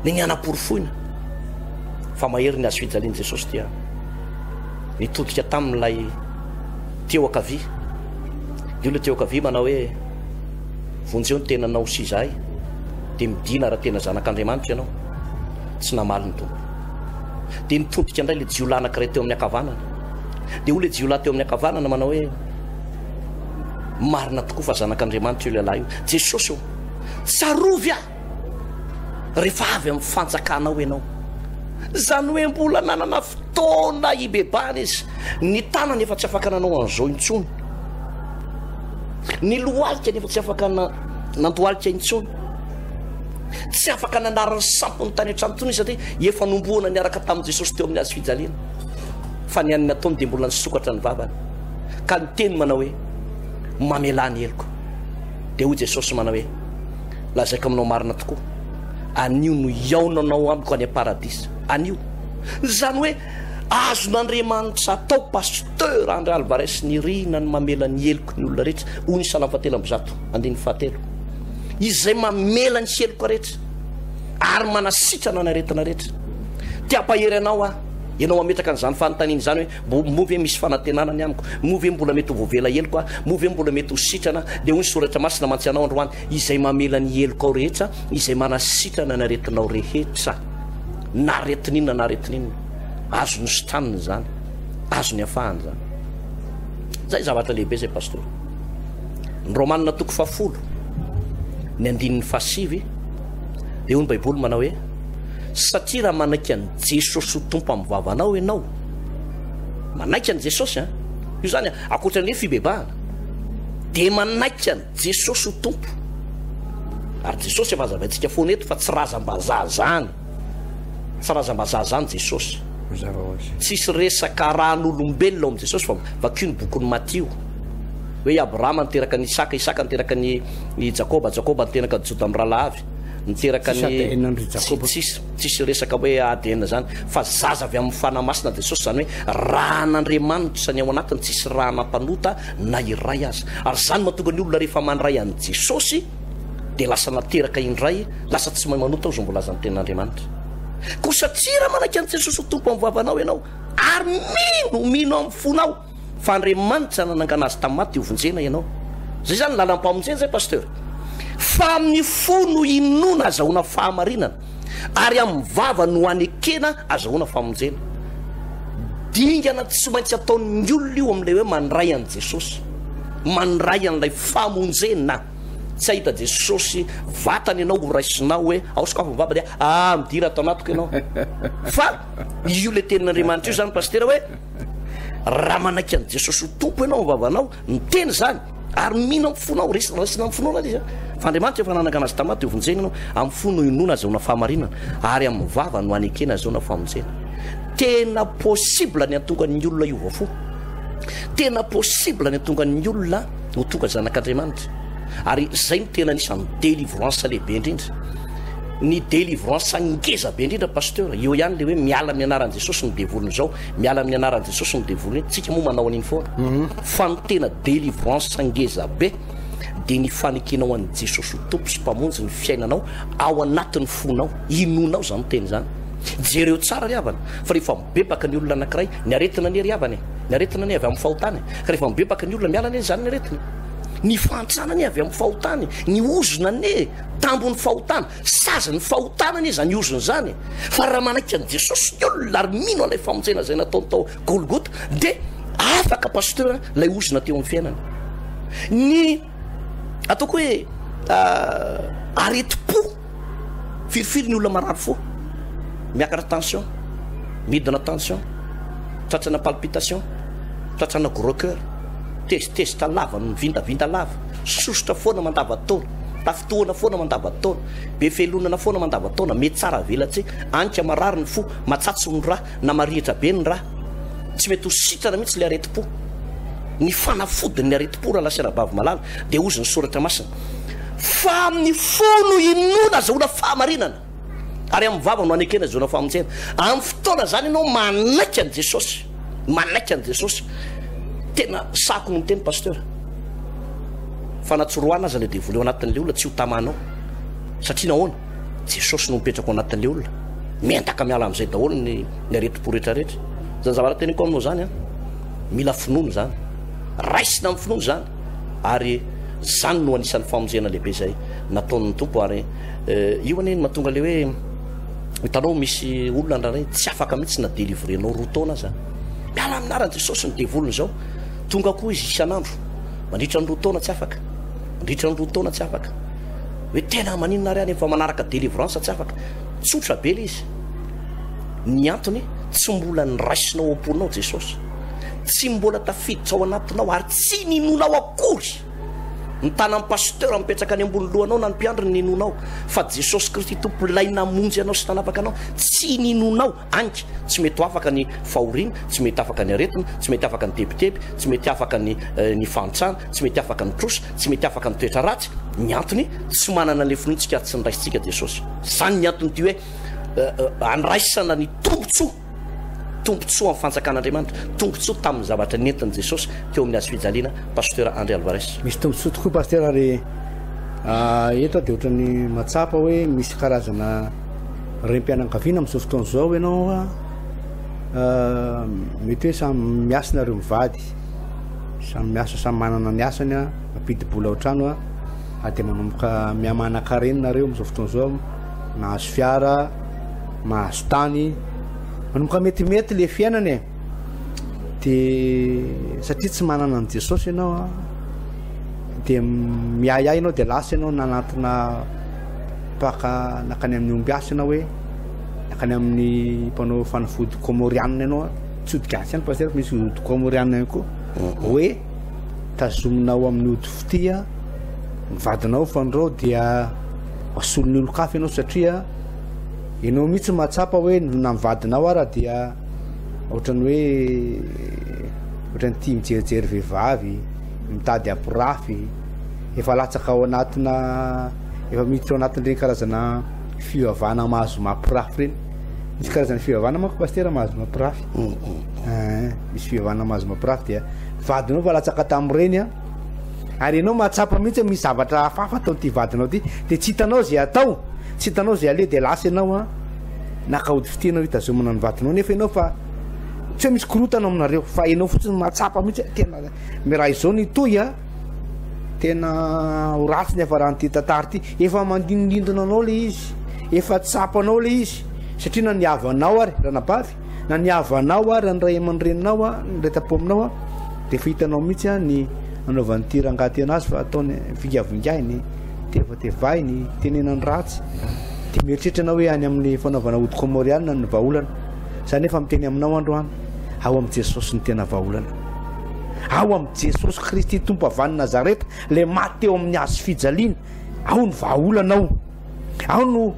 Ny nianaporofoina fa mahery ny hazo fijalian'i Jesosy dia nitodika tamin'ilay teo ankavia. Ny olona teo ankavia manao hoe vonjeo ny tenanao sy izahay dia midina raha tena zanak'Andriamanitra ianao. Tsy namaly ny Tompo. Dia nitodika indray ilay jiolahy anankiray teo amin'ny ankavanana. Dia hoy ilay jiolahy teo amin'ny ankavanana manao hoe, Marina tokoa fa zanak'Andriamanitra io lehilahy io. Jesosy ô, tsarovy aho rehefa avy amin'ny fanjakanao ianao. Izany hoe mbola nanana fotoana hibebahana izy. Ny tanany efa tsy afaka nanao an'izao intsony. Ny lohalika efa tsy afaka nandohalika intsony. Tsy afaka nanary ny sampiny tany an-trano intsony izy satria efa nombohana niaraka tamin'i Jesosy teo amin'ny hazo fijaliana. Fa ny an'ny nataony dia mbola nisokatra ny vavany ka niteny manao hoe, Mamelà ny heloko. Dia hoy Jesosy manao hoe, Lazaiko aminao marina tokoa, anio no hihaonanao amiko any am-paradisa. Anio. Izany hoe azon'Andriamanitra atao Pasteur André Alvarez Nirina ny mamela ny heloky ny olona rehetra, hoy ny Salamo fahatelo ambizato, andininy fahatelo. Izay mamela ny heloka rehetra ary manasitrana ny aretina rehetra. Te hampahery anao aho, ianao mametraka an'izany fanontaniana izany hoe, moa ve misy fanantenana ny amiko? Moa ve mbola mety ho voavela heloka aho? Moa ve mbola mety ho sitrana aho? Dia hoy ny Soratra Masina mantsy anao androany, Izay mamela ny helokao rehetra, izay manasitrana ny aretinao rehetra. Na aretina inona na aretina inona. Azony sitranina izany. Azony afahana izany. Izay zavatra lehibe izay pastora. Ny Romanina toko fahafolo, ny andininy fahasivy, dia hoy ny Baiboly manao hoe, satria raha manaiky an'i Jesosy ho Tompo amin'ny vavanao ianao, manaiky an'i Jesosy an, io zany ankoatra ny hoe fibebahana, dia manaiky an'i Jesosy ho Tompo. Ary Jesosy efa hazavaintsika foana eto fa tsy razam-bazaha zany. Tsy razam-bazaha zany Jesosy. Mazava ho azy. Tsisy resaka arahan'olombelona ao amin'i Jesosy fa vakio ny bokin'i Matio. Hoe i Abrahama niteraka an'i Isaka, Isaka niteraka an'i i Jakoba, Jakoba niteraka an'i Joda mirahalahy avy, niteraka Tsisy an'i ADN an-dry Jakoba. Tsisy, tsisy resaka hoe ADN zany fa zaza avy amin'ny Fanahy Masina Jesosy, zany hoe ràn'Andriamanitra ny ao anatiny, tsisy ràna mpanota na iray aza. Ary izany mahatonga ny olona rehefa mandray an'i Jesosy dia lasa nateraka indray, lasa tsy mahay manota hozy ny voalazan'ny tenin'Andriamanitra. Koa satria raha manaiky an'i Jesosy ho Tompo amin'ny vavanao ianao ary mino, mino amin'ny fonao fa Andriamanitra nanangana azy tamin'ny maty dia hovonjena ianao. Izay izany lalam-pamonjena izay Pasteur. Fa amin'ny fo no inoana azahoana fahamarinana, ary amin'ny vava no anekena azahoana famonjena. Dingana tsy maintsy ataon'ny olona io amin'ilay hoe mandray an'i Jesosy, mandray an'ilay famonjena. Tsy hahita Jesosy vatana ianao ho raisinao hoe ao sokafo ny vava dia ah midira ato anatiko ianao. Fa io le tenin'Andriamanitra io zany pasitera hoe raha manaiky an'i Jesosy ho Tompo ianao amin'ny vavanao, miteny izany ary mino amin'ny fonao, raisina amin'ny finoana ilay izy. Fa Andriamanitra efa nanangana azy tamin'ny maty, dia hovonjena ianao. Amin'ny fo no inoana azahoana fahamarinana, ary amin'ny vava no anekena azahoana famonjena. Tena possible ny hahatonga ny olona hiova fo. Tena possible ny hahatonga ny olona ho tonga zanak'Andriamanitra. Ary izay no tena anisan'ny délivrance lehibe indrindra. Ny délivrance ngeza be indrindra pasteur, eo ihany le hoe miala amin'ny anaran'i Jesosy ny devoliny izao, miala amin'ny anaran'i Jesosy ny devoliny iny, tsika moa manao an'iny foana. Fa ny tena délivrance ngeza be dia ny fanekenao an'i Jesosy ho Tompo sy Mpamonjy ny fiainanao ao anatin'ny fonao, inoanao izany teny izany. Jereo tsara ry havana fa rehefa mibebaka ny olona anankiray, ny aretina anie ry havana e, ny aretina anie avy amin'ny fahotana e, ka rehefa mibebaka ny olona miala anie izany ny aretina. Ny fahantrana anie avy amin'ny fahotana e, ny ozona anie tambon'ny fahotana, sazin'ny fahotana anie izany ozona izany e. Fa raha manaiky an'i Jesosy ny olona ary mino an'ilay famonjena izay nataony tao Golgota dia afaka pasteur ilay ozona teo amin'ny fiainana. Ny ataoko hoe aretim-po, firifiry ny olona marary fo, miakatra tension, midina tension, tratrana palpitation, tratrana gros coeur, tezitezitra lava, mivindavinda lava, sosotra foana mandavan-taona, tafintohana foana mandavan-taona, be fialonana foana mandavan-taona, mety tsara velatsihy, anka marary ny fo, matsatso ny ra, na marihitra be ny ra. Tsy mety ho sitrana mihitsy ilay aretim-po. Ny fanafodin'ny aretim-po, rahalahy sy anabavy malala, dia hozy ny Soratra Masina, Fa amin'ny fo no inoana azahoana fahamarinana, ary amin'ny vava no anekena azahoana famonjena. Amin'ny fotoana izany ianao manaiky an'i Jesosy, manaiky an'i Jesosy. Tena sahako no miteny, Pasteur, fa na tsy roahina aza ilay devoly ao anatin'ilay olona, tsy ho tamanao. Satria nahoana? Jesosy no mipetraka ao anatin'ilay olona. Miendaka miala amin'izay daholo ny ny aretim-po rehetra rehetra. Izany zavatra teneniko aminao izany an, mila finoana izany. Raisina amin'ny finoana izany. Ary izany no anisan'ny famonjena lehibe izay nataon'ny Tompo. Ary io anie no mahatonga ilay hoe hitanao misy olona indraindray tsy afaka mihitsy na délivrer-nao roa taona aza. Miala amin'ny anaran'i Jesosy ny devoliny izao. Tonga koa izy isan'andro. Mandritra ny roa taona tsy afaka. Mandritra ny roa taona tsy afaka. Hoe tena maninona ary aho nefa manaraka délivrance tsy afaka. Tsotra be ilay izy. Ny antony tsy mbola niraisinao ao am-ponao Jesosy. Tsy mbola tafiditra ao anatinao ary tsy ninoanao akory. Ny tanan'ny pasteur mipetraka any ambony lohanao na ny mpiandry no ninoanao fa Jesosy Kristy Tompo ilay namonjy anao sy nanafaka anao tsy ninoanao. Ank, tsy mety ho afaka ny fahoriana, tsy mety afaka ny aretina, tsy mety afaka ny tebiteby, tsy mety afaka ny ny fahantrana, tsy mety afaka ny trosa, tsy mety afaka ny toetra ratsy, ny antony tsy manana an'ilay finoantsika ary tsy niraisintsika Jesosy. Izany ny anton'ity hoe andraisana ny tombontsoa, tombontsoa amin'ny fanjakan'Andriamanitra, tombontsoa tamin'ny zavatra nentin'i Jesosy teo amin'ny hazo fijaliana, Pasteur André Alvarez. Misy tombontsoa tokoa Pasteur ary eto aho dia ohatran'ny mahatsapa hoe misy karazana Renim-pianakaviana amin'izao fotoana izao ianao a, mety hoe samy miasa nareo mivady, samy miasa samy manana ny asany a, mampidi-bola ao an-trano a, ary dia manomboka miha-manan-karena nareo amin'izao fotoana izao, mahazo fiara, mahazo tany, manomboka metimety le fiainana e, de satria tsy manana an'i Jesosy ianao a, de miahiahy ianao de lasa ianao nanantona Mpaka nankany amin'ny ombiasy ianao hoe nankany amin'ny mpanao fanafody kômôrianina ianao, tsy ody gasy ihany pasitera fa misy ody kômôrianina ihany koa, hoe tazominao amin'ny ody fitia ny vadinao fandrao dia asolon'ny olon-kafa ianao satria ianao mihitsy mahatsapa hoe na ny vadinao ara dia ohatran'ny hoe ohatran'ny tia mijerijery vehivavy, mitady hampirafy, efa latsaka ao anatina Efa miditra ao anatin'ireny karazana fivavahana mahazo mampirafy ireny. Misy karazana fivavahana manko pasitera mahazo mampirafy. Eh, misy fivavahana mahazo mampirafy dia vadinao fa latsaka tamin'ireny an. Ary ianao mahatsapa mihitsy hoe misy zavatra hafahafa ataon'ity vadinao ity dia tsy hitanao izay atao, tsy hitanao izay aleha dia lasa ianao an. Naka ody fitia ianao hitazomana ny vadinao nefa ianao fa tsy hoe misy korontana aminareo fa ianao fotsiny mahatsapa mihitsy hoe tena raha izao ny hitohy an. Tena ho ratsy ny hafaran'ity tantara ity. Efa mandinondindona anao le izy. Efa tsapanao le izy. Satria na ny havanao ary, ranabavy, na ny havanao ary, ny ray aman-dreninao, ny ray tam-po aminao, dia efa hitanao mihitsy ny anaovan'ity rangahy ty anazy fa ataony vingavingahiny, tevatevahiny, tenenany ratsy. Dia mieritreritra ianao hoe any amin'ny fanaovana ody kômôrianina ny vahaolana. Za nefa miteny aminao androany, ao amin'i Jesosy ny tena vahaolana. Ao amin'i Jesosy Kristy Tompo avy any Nazareta, ilay maty teo amin'ny hazo fijaliana, ao ny vahaolana ao. Ao no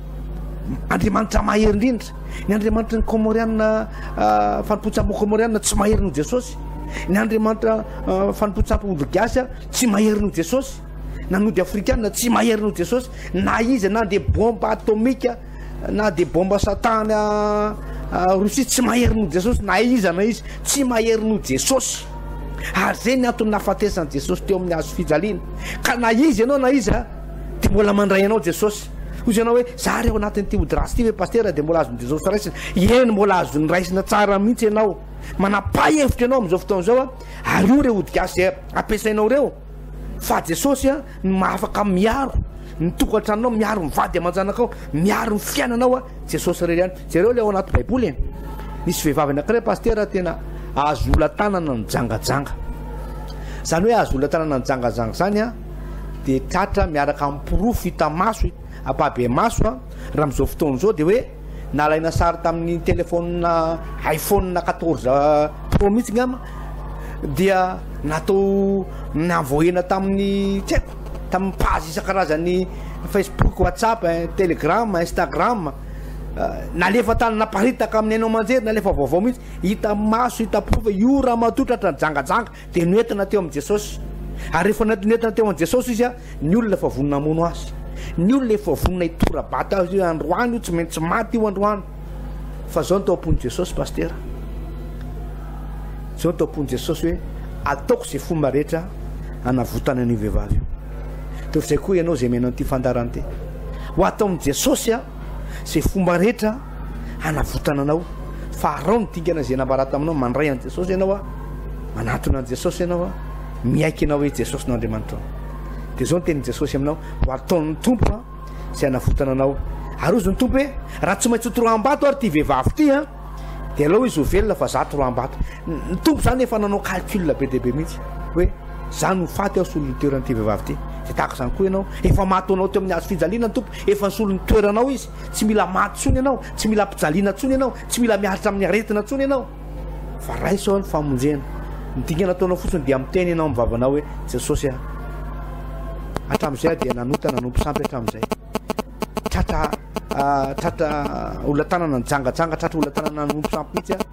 Andriamanitra mahery indrindra. Ny Andriamanitry ny Kômôrianina, ah, fanompoan-tsampy Kômôrianina tsy mahery noho Jesosy. Ny Andriamanitra ah, fanompoan-tsampy ody gasy ah, tsy mahery noho Jesosy. Na ny ody afrikanina tsy mahery noho Jesosy. Na iza na dia bomba atomika na dia bomba satana Rosia tsy mahery noho Jesosy na iza na iza tsy mahery noho Jesosy. Ary zay ny antony nahafatesan'i Jesosy teo amin'ny hazo fijaliana. Ka na iza ianao na iza dia mbola mandray anao Jesosy. Hoy ianao hoe za re ao anatin'ity ody ratsy ity ve pastera dia mbola azon'i Jesosy raisina. Eny mbola azony raisina tsara mihitsy ianao. Manapaha hevitra ianao amin'izao fotoana izao ary io re ody gasy izay ampiasainao ireo. Fa Jesosy no mahafaka miaro ny tokantranonao, miaro ny vady aman-janakao, miaro ny fiainanao Jesosy irery ihany. Jereo ilay ao anaty Baiboly e. Nisy vehivavy anankiray pasitera tena azo ola tanana nijangajanga. Izany hoe azo ola tanana nijangajanga izany a dia tratra miaraka amin'ny porofo hita maso, ampahibemaso a, raha amin'izao fotoana izao dia hoe nalaina sary tamin'ny telefaonina iPhone 14 Pro mihitsy ngamba dia natao navoahina tamin'ny tsy haiko tamin'ny page isan-karazany Facebook, WhatsApp, Telegram, Instagram nalefa tany naparitaka amin'ny haino aman-jery nalefa vaovao mihitsy hita maso hita porofo io ramatoa tratra nijangajanga Dia noentina teo amin'i Jesosy. Ary rehefa noentina teo amin'i Jesosy izy, ny olona efa vonona hamono azy. Ny olona efa vonona hitora-bato azy hoe androany io tsy maintsy maty io androany. Fa zao ny tao am-pon'i Jesosy, Pasitera. Zao ny tao am-pon'i Jesosy hoe ataoko izay fomba rehetra hanavotana an'io vehivavy io. Toy izay koa ianao izay mihaino an'ity fandaharana ity. Ho ataon'i Jesosy izay fomba rehetra hanavotana anao. Fa arao ny dingana izay nambara taminao, mandray an'i Jesosy ianao a, manatona an'i Jesosy ianao a, miaiky ianao hoe Jesosy no Andriamanitrao. Dia izao ny tenin'i Jesosy aminao, ho ataon'ny Tompo a, izay hanavotana anao. Ary hozy ny Tompo hoe, raha tsy maintsy ho toroaham-bato ary ity vehivavy ity a, dia aleo izy ho velona fa za toroaham-bato. Ny Tompo izany efa nanao calcul be dia be mihitsy hoe za no faty aho solon'ny toeran'ity vehivavy ity. Dia tahaka izany koa ianao, efa maty ho anao teo amin'ny hazo fijaliana ny Tompo, efa nisolo ny toeranao Izy. Tsy mila maty intsony ianao, tsy mila ampijaliana intsony ianao, tsy mila miaritra amin'ny aretina intsony ianao. Fa raiso ny famonjena. Ny dingana ataonao fotsiny dia miteny ianao amin'ny vavanao hoe Jesosy ah. Hatramin'izay aho dia nanota nanompo sampy hatramin'izay. Tratra ah, tratra olona tanana nijangajanga, tratra olona tanana nanompo sampy mihitsy aho.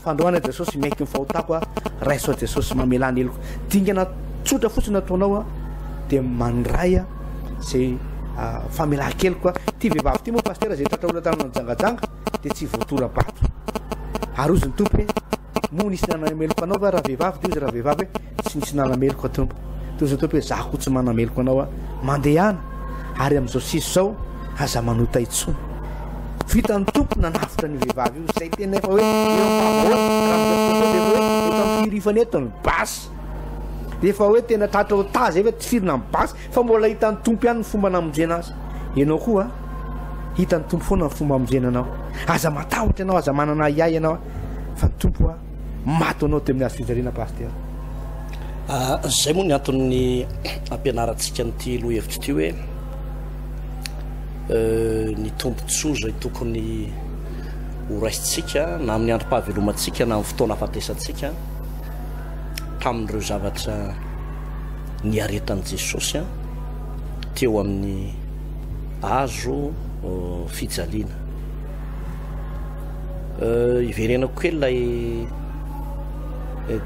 Fandroana aho Jesosy, miaiky ny fahotako aho, raiso aho Jesosy, mamelà ny heloko. Dingana tsotra fotsiny ataonao aho dia mandray aho izay famelan-keloka. Ity vehivavy ity moa pasitera izay tratra olona tanana nijangajanga dia tsy voatora-bato. Ary hozy ny Tompo hoe, moa nisy nanameloka anao va ravehivavy? Dia hozy ravehivavy hoe, tsy nisy nanameloka Tompo. Dia hozy ny Tompo hoe, za koa tsy manameloka anao aho. Mandehana ary amin'izao sisa izao aza manota intsony. Vitan'ny Tompo nanavotra an'io vehivavy io, izay tena efa hoe eo am-pahavaoana, raha amin'izao fotoana izao dia efa hoe eto amin'ny fihirifana eto ny basy. Dia efa hoe tena tratra ho taza, efa tifirina amin'ny basy, fa mbola hitan'ny Tompo ihany ny fomba namonjena azy. Ianao koa, hitan'ny Tompo foana ny fomba hamonjena anao. Aza matahotra ianao, aza manana ahiahy ianao, fa ny Tompo maty ho anao teo amin'ny hazo fijaliana, Pasitera. Ah, izay moa ny anton'ny ampianarantsika an'ity lohahevitra ity hoe eh, ny tombontsoa izay tokony ho raisintsika na amin'ny androm-pahavelomantsika na amin'ny fotoana ahafatesantsika tamin'ireo zavatra niaretan'i Jesosy teo amin'ny hazo fijaliana. Iverenako kely ilay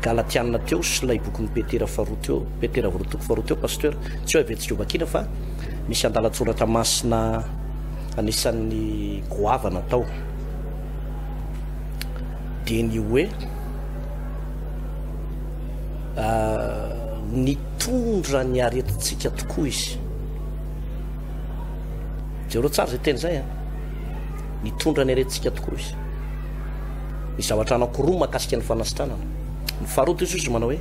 Galatiana teo sy ilay bokin'i Petera faharoa teo, Petera voalohany toko faharoa teo, Pasteur. Tsy hoe averintsika hovakiana fa misy andalan-tsoratra masina anisan'ny goavana tao. Dia ny hoe nitondra ny aretintsika tokoa izy. Jereo tsara izay teny izay an. Nitondra ny aretintsika tokoa izy. Ny zavatra anankiroa mahakasika ny fanasitranana. Ny faharoa dia izy manao hoe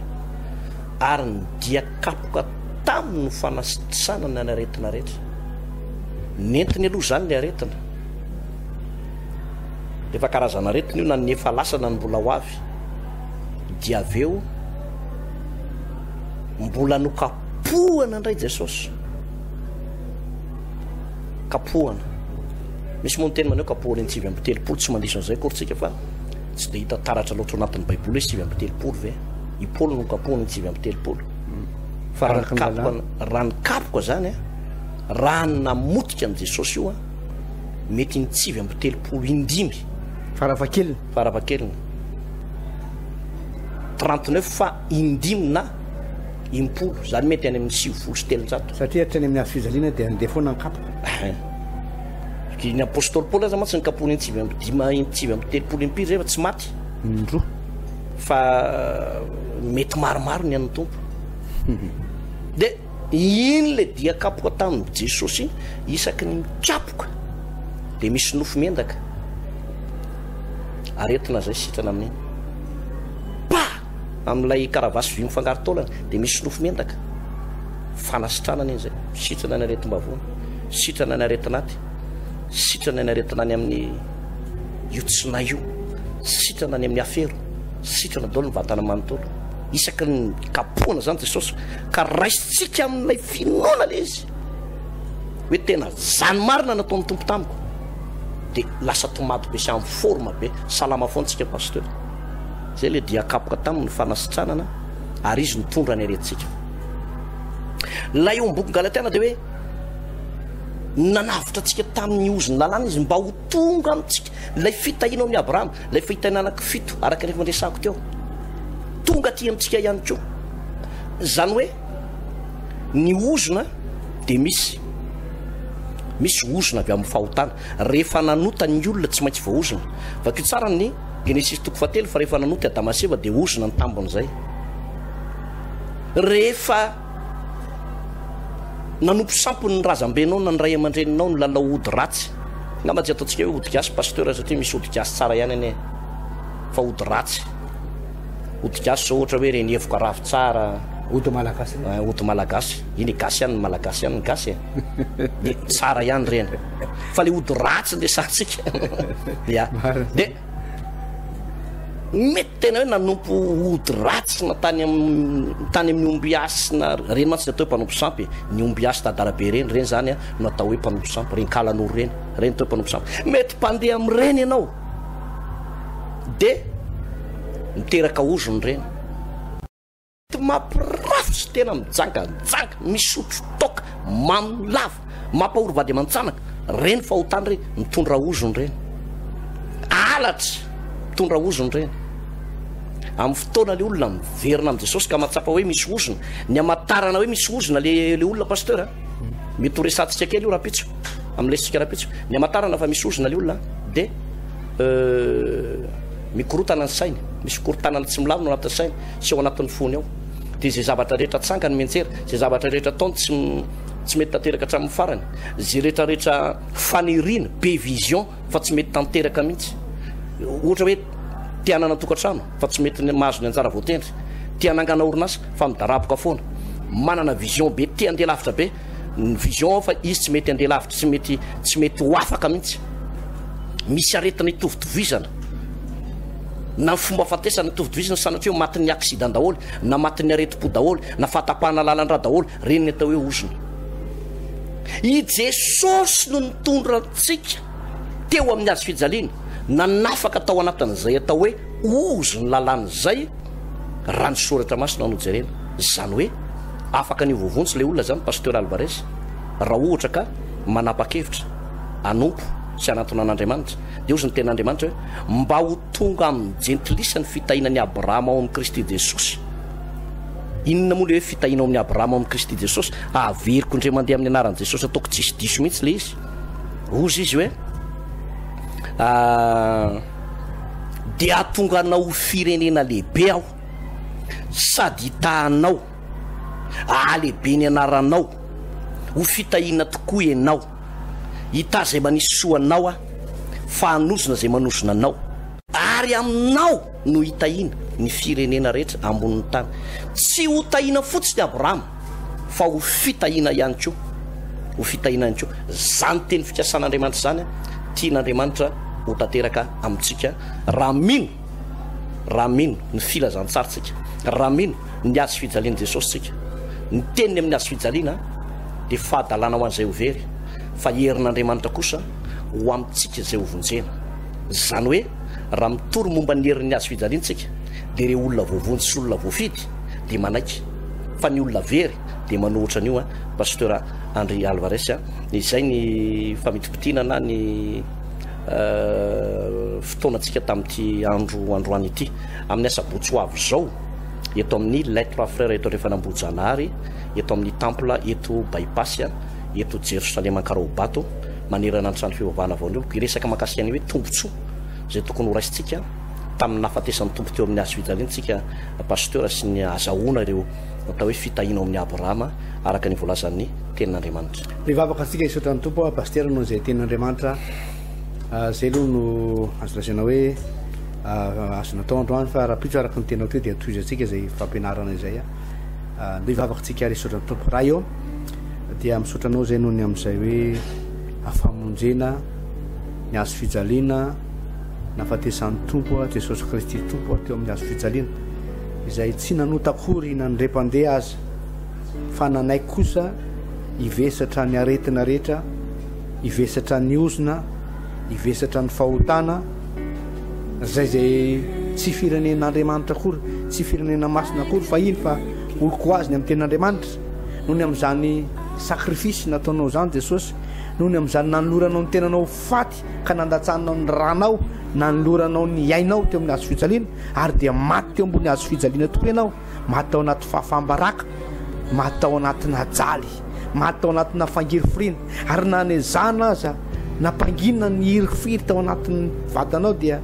ary ny dia kapoka. Taminy no fanasitranana ny aretina rehetra. Nentiny aloha izany ny aretina. Efa karazana aretina io na ny efa lasa na ny mbola ho avy. Dia avy eo mbola nokapohana indray Jesosy. Kapohana. Misy moa ny teny maneho kapohana in 39, tsy mandiso an'izay akory tsika fa tsy dia hita taratra loatra ao anatin'ny Baiboly hoe 39 ve. I Paoly no kapohana in 39. Fa raha ny kapoka, raha ny kapoka zany a, raha ny namotika an'i Jesosy io a, mety in 39 indimy. Farafahakeliny. Farafahakeliny. 39 fa indimy na impolo, zany mety any amin'ny 390. Satria hatrany amin'ny hazo fijaliana dia andeha foana ny kapoka. Ny apostoly Paoly aza mantsy nikapohina in-tsivy amby dima, in-tsivy amby telopolo impiry zay fa tsy maty. Indroa. Fa mety maromaro ny an'ny Tompo. Dia iny le dia kapoka tamin'i Jesosy iny, isaky ny mikapoka dia misy nofo miendaka. Aretina zay sitrana amin'iny. Pa! Amin'ilay karavasy vy mifangaro taolana dia misy nofo miendaka. Fanasitranana iny zay. Sitrana ny aretim-bavony, sitrana ny aretin'aty, sitrana ny aretina any amin'ny io tsinay io, sitrana any amin'ny afero, sitrana daholo ny vatana manontolo. Isaky ny kapohana zany Jesosy ka raisintsika amin'ilay finoana le izy hoe tena zany marina nataon'ny Tompo tamiko dia lasa tomady be sy en forme be, salama foana tsika pasteur. Zay le dia kapoka taminy fanasitranana ary izy nitondra ny aretintsika. Ilay eo amin'ny boky Galatiana dia hoe nanavotra antsika tamin'ny ozon'ny lalàna izy mba ho tonga amintsika ilay fitahiana ao amin'i Abrahama, ilay fitahiana anankifito araka ny efa niresahako teo. Tonga aty amintsika ihany koa. Izany hoe ny ozona dia misy misy ozona avy amin'ny fahotana. Rehefa nanota ny olona tsy maintsy voaozona. Vakio tsara ny Genesisy toko fahatelo fa rehefa nanota i Adama sy Eva dia ozona ny tambin'izay. Rehefa nanompo sampy ny razambenao na ny ray aman-dreninao nilalao ody ratsy, angamba tsy ataontsika hoe ody gasy pasteur satria misy ody gasy tsara ihany anie fa ody ratsy. Ody gasy zao ohatra hoe reny hevoka ravitsara. Ody malagasy reny. Eh, ody malagasy. Iny gasy ihany ny malagasy ihany ny gasy e. Dia tsara ihany reny. Fa le ody ratsy no resahantsika. Ya. Dia mety tena hoe nanompo ody ratsy na tany amin'ny tany amin'ny ombiasy na reny mantsy ny atao hoe mpanompo sampy e. Ny ombiasy dadarabe reny, reny zany no atao hoe mpanompo sampy, reny kalanoro reny, reny atao hoe mpanompo sampy. Mety mpandeha amin'ireny ianao dia miteraka ozona ireny. Mampirafy sy tena mijangajanga, misotro toaka, mamo lava, mampahory vady aman-janaka, reny fahotana ireny, mitondra ozona ireny. Halatra, mitondra ozona ireny. Amin'ny fotoana le olona miverina amin'i Jesosy ka mahatsapa hoe misy ozona, ny hamantarana hoe misy ozona le le olona pasteur a, mety ho resahantsika kely io rahampitso, amin'ny lesintsika rahampitso, ny hamantarana fa misy ozona le olona dia mikorotana ny sainy, misy fikorontanana tsy milamina ao anatin'ny sainy. sy ao anatin'ny fony ao. Dia izay zavatra rehetra atsangany mianjera, izay zavatra rehetra ataony tsy tsy mety tanteraka hatramin'ny farany, izay rehetra rehetra faniriana, be vision fa tsy mety tanteraka mihitsy. Ohatra hoe te hanana tokantrano fa tsy mety mahazo ny anjara voatendry, te hanangana orinasa fa midaraboka foana, manana vision be, te handeha lavitra be, ny vision ao fa izy tsy mety handeha lavitra, tsy mety tsy mety ho afaka mihitsy. Misy aretina itovitovizana. Na ny fomba ahafatesana itovitovizana sanatria ho matin'ny accident daholo, na matin'ny aretim-po daholo, na fahatapahana lalan-drà daholo, ireny ny atao hoe ozona. I Jesosy no nitondra antsika teo amin'ny hazo fijaliana, nanafaka tao anatin'izay atao hoe ozon'ny lalàna izay, raha ny soratra masina no jerena. Izany hoe afaka ny ho voavonjy ilay olona izany Pasteur Alvarez, raha ohatra ka manapa-kevitra hanompo sy hanantona an'Andriamanitra. Dia hozy ny tenin'Andriamanitra hoe, Mba ho tonga amin'ny jentilisa ny fitahiana an'i Abrahama ao amin'i Kristy Jesosy. Inona moa ilay hoe fitahiana ao amin'i Abrahama ao amin'i Kristy Jesosy? Averiko indray mandeha amin'ny anaran'i Jesosy, ataoko tsisy diso mihitsy ilay izy. Hozy izy hoe, ah, dia hahatonga anao ho firenena lehibe aho, sady hitahanao, hahalehibe ny anaranao, ho fitahiana tokoa ianao. Hitahy izay manisy soa anao aho, fa hanozona izay manozona anao. Ary aminao no hitahiana ny firenena rehetra ambonin'ny tany. Tsy hotahiana fotsiny Abrahama, fa ho fitahiana ihany koa, ho fitahiana ihany koa. Izany teny fikasan'Andriamanitra izany tian'Andriamanitra ho tanteraka amintsika raha mino, raha mino ny filazantsara tsika, raha mino ny hazo fijalian'i Jesosy tsika. Ny teniny amin'ny hazo fijaliana dia fahadalana ho an'izay ho very, fa herin'Andriamanitra kosa ho amintsika izay ho vonjena. Izany hoe raha mitory momba ny herin'ny hazo fijaliana tsika dia ireo olona voavonjy sy olona voafidy dia manaiky fa ny olona very dia manohitra an'io an Pasteur Andry Alvarez a. Izay ny famitipitina na ny fotoanantsika tamin'ity andro androany ity. Amin'ny asabotsy ho avy izao eto amin'ny Les Trois Frères eto Andrefan'Ambohijanahary, eto amin'ny temple eto Bypass, eto Jerosalema Ankaraobato, manerana ny trano fivavahana vao ny oloko, hiresaka mahakasika ny hoe tombontsoa izay tokony ho raisintsika tamin'ny nahafatesan'ny Tompo teo amin'ny hazo fijaliana isika Pasteur sy ny ahazahoana ireo atao hoe fitahiana ao amin'i Abrahama araka ny voalazan'ny tenin'Andriamanitra. Mivavaka antsika hisaotra ny Tompo Pasitera noho izay tenin'Andriamanitra izay aloha no azo lazaina hoe azo natao androany fa rahampitso araka ny teninao teo dia tohizantsika izay fampianarana izay. Ndeha hivavaka antsika ary hisaotra ny Tompo. Ray ô, dia misaotra anao izay noho ny amin'izay hoe famonjena ny hazo fijaliana nahafatesan'ny Tompo Jesosy Kristy Tompo teo amin'ny hazo fijaliana, izay tsy nanota akory na ny mpandeha aza, fa nanaiky kosa hivesatra ny aretina rehetra, hivesatra ny ozona, hivesatra ny fahotana, izay izay tsy firenen'Andriamanitra akory, tsy firenena masina akory fahiny fa oloko azy ny amin'ny tenin'Andriamanitra. Noho ny amin'izany sacrifice nataonao izany Jesosy, noho ny amin'izany nanoloranao ny tenanao ho faty ka nandatsahanao ny ranao, nanoloranao ny ainao teo amin'ny hazo fijaliana, ary dia maty teo ambony hazo fijaliana tokoa ianao, maty tao anaty fahafaham-baraka, maty tao anatina jaly, maty tao anatina fangirifiriana, ary na nezahana aza nampangina ny hirifiry tao anatin'ny vatanao dia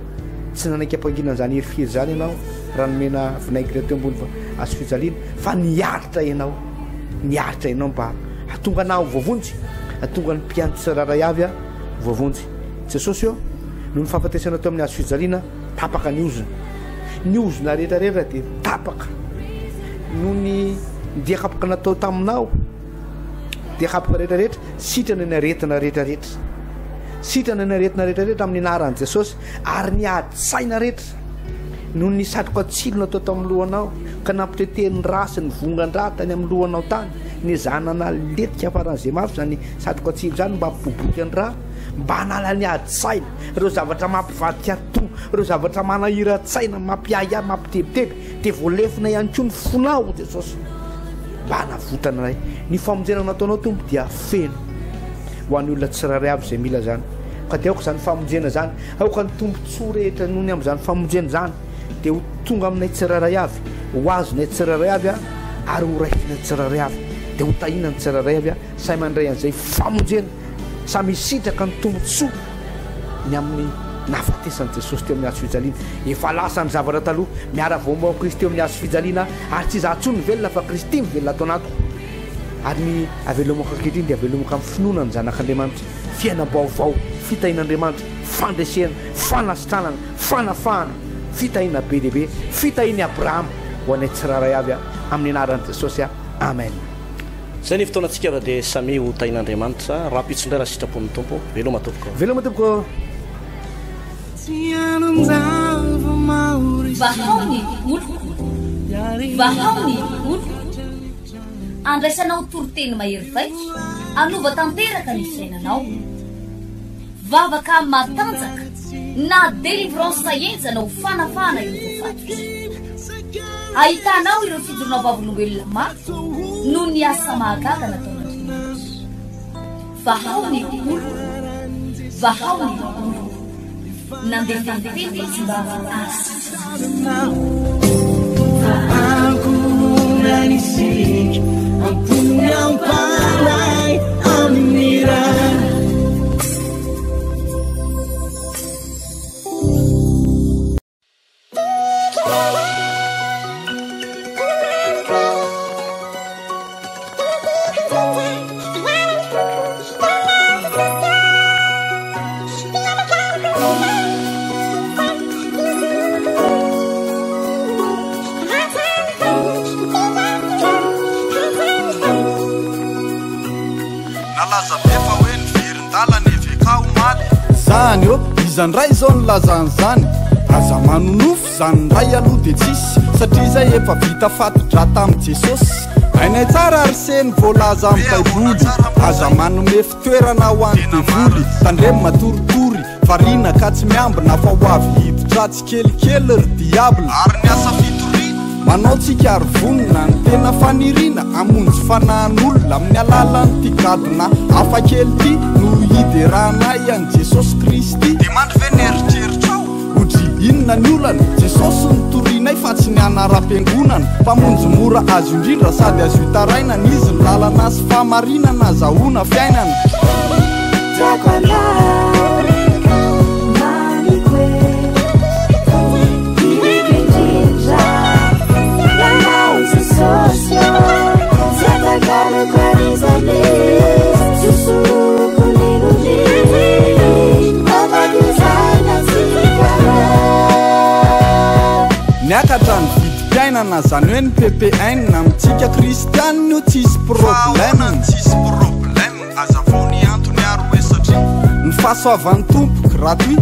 tsy nanaiky hampangina an'izany hirifiry izany ianao raha nomena vinaigre teo ambony hazo fijaliana, fa niaritra ianao, niaritra ianao mba hahatonga anah ho voavonjy, hahatonga ny mpihaino tsirairay avy ho voavonjy. Jesosy ô, noho ny fahafatesana teo amin'ny hazo fijaliana, tapaka ny ozona. Ny ozona rehetra rehetra dia tapaka noho ny dia kapoka natao taminao, dia kapoka rehetra rehetra, sitrana ny aretina rehetra rehetra. Sitrana ny aretina rehetra rehetra amin'ny anaran'i Jesosy, ary ny ady saina rehetra noho ny satroka tsilo natao tamin'ny lohanao ka nampitete ny ra sy ny vongan-dra tany amin'ny lohanao tany, nezahana naletika faran'izay mafy izany satroka tsilo izany mba hampiboiboika ny ra, mba hanala ny ady saina, ireo zavatra mampivadika atidoha, ireo zavatra manahiran-tsaina, mampiahiahy, mampitebiteby, dia voalefona ihany koa ny fonao, Jesosy, mba hanavotana anay. Ny famonjena nataonao, Tompo, dia feno ho an'ny olona tsirairay avy izay mila izany. Ka dia aoka izany famonjena izany, aoka ny tombontsoa rehetra noho ny amin'izany famonjena izany dia ho tonga aminay tsirairay avy, ho azonay tsirairay avy, ary ho raisinay tsirairay avy, dia ho tahiana ny tsirairay avy, sahy mandray an'izay famonjena. Samy hisitraka ny tombontsoa ny amin'ny nahafatesan'i Jesosy teo amin'ny hazo fijaliana. Efa lasa ny zavatra taloha, miara-voambo amin'i Kristy eo amin'ny hazo fijaliana aho, ary tsy izaho intsony no velona fa Kristy mivelona ato anatiko. Ary ny avelomako ankehitriny dia avelomako amin'ny finoana ny Zanak'Andriamanitra. Fiainam-baovao, fitahian'Andriamanitra, fandresena, fanasitranana, fanafahana, fitahiana be dia be, fitahian'i Abrahama ho anay tsirairay avy amin'ny anaran'i Jesosy. Amen. Zay ny fotoanantsika fa dia samia ho tahin'Andriamanitra rahampitso indray raha sitrapon'ny Tompo. Veloma tompoko. Veloma tompoko. Vahao ny oloko. Vahao ny oloko. Andraisanao toriteny mahery vaika, hanova tanteraka ny fiainanao. Vavaka matanjaka na délivrance henjana ho fanafahana ireo voafatotra. Ahitanao ireo fijoroana vavolombelona maro noho ny asa mahagaga nataon'Andriamanitra. Vahao ny oloko, vahao ny oloko. Nandefa ny teny izy mba hahasitrana. Ankohonana isika, am-pony am-panahy amin'ny Ray. Zany ô, iza ndray izao nilaza an'izany? Aza manonofy zany ndray aloha de tsisy, satria izay efa vita fati-drà tamin'i Jesosy. Hainay tsara ry se ny voalaza amin'ny baiboly, aza manome fitoerana ho an'ny devoly. Tandremo matoritory, variana ka tsy miambina fa ho avy hiditra tsikelikely ry diable. Ary ny asa fitoriana? Manao tsika ary vonona, ny tena faniriana hamonjy fanahin'olona amin'ny alalan'ity gadona hafa kely ity no hideranay an'i Jesosy Kristy. Dia mandry ve ny eritreritrao? Odry, inona ny olana? Jesosy no torianay fa tsy ny anaram-piangonana. Mpamonjy mora azo indrindra sady azo itarainana, Izy ny lalana sy fahamarinana azahoana fiainana. Tiako anao, mamiko e, iriko indrindra, ianao Jesosy ô, tsy atakaloko an'iza n'iza, tsy ho soloko n'inon'inona, afaka izany antsika roa. Niakatra ny vidim-piainana, zany hoe ny ppn, amintsika kristianina io tsisy Fa ahoana problème. ny tsisy problème? Azavao ny antony ary hoe satria. Ny fahasoavan'ny Tompo gratuit.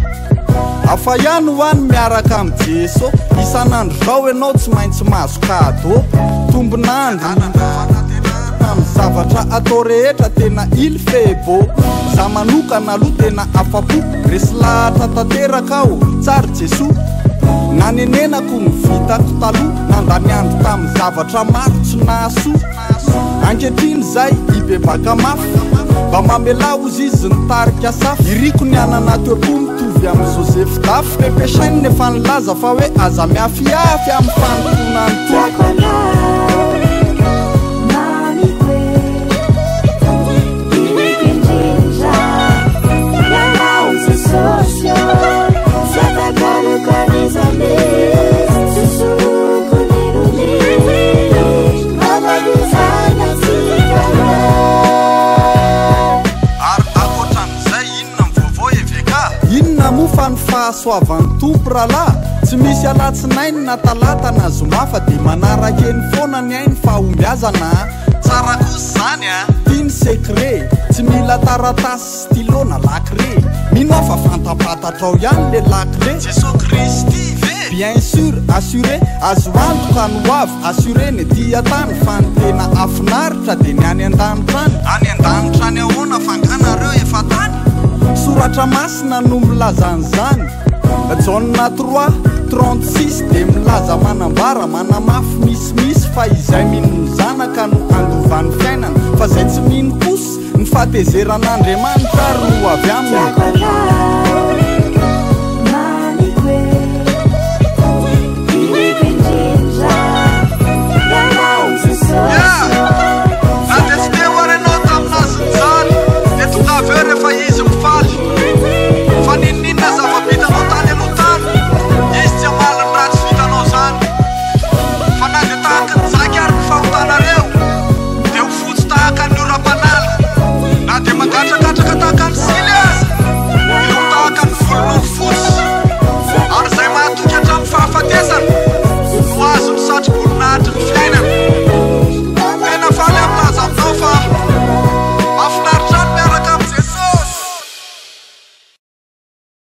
Hafa ihany hoa ny miaraka amin'i Jeso. Isan'andro zao ianao tsy maintsy mahazo cadeau. Tombon'andro amin'ny zavatra atao rehetra tena il fait beau. Za manokana aloha tena afa-po. Resy lahatra tanteraka aho, tsara Jesoa. Nanenenako ny vitako taloha, nandany andro tamin'ny zavatra maro tsy nahasoa. Ankehitriny izay hibebaka mafy, mba mamelà hozy izy ny tarika safy. Iriko ny hanana toe-po mitovy amin'i Joseph Dafy. Pepe Shine efa nilaza fa hoe aza miafiafy amin'ny fanompoana ny Tompo. Tiako anao, mamiko e, iriko indrindra, ianao Jesosy ô, tsy atakaloko an'iza n'iza, tsy ho soloko n'inon'inona, afaka izany antsika roa. Ary ankoatran'izay inona ny vaovao EVK? Inona moa fa ny fahasoavan'ny Tompo rahalahy? Tsy misy alatsinainy na talata na zoma fa dia manaraka eny foana ny ainy fahombiazana a! Tsara kosa izany a! Ty ny secret, tsy mila taratasy sy stylo na lakile. Mino aho fa fantapantatrao ihany le lakile. Jesoa Kristy ve? Bien sûr, assuré, azo antoka ny ho avy, assuré ny ety an-tany fa ny tena hafinaritra dia ny any an-danitra any. Any an-danitra any ahoana fa nga nareo efa tany? Soratra masina no milaza an'izany. Jaona 3, 36 dia milaza manambara, manamafy misimisy fa izay mino ny Zanaka no handova ny fiainana, fa izay tsy mino kosa, ny fahatezeran'Andriamanitra ary no ho avy aminy. Tiako anao.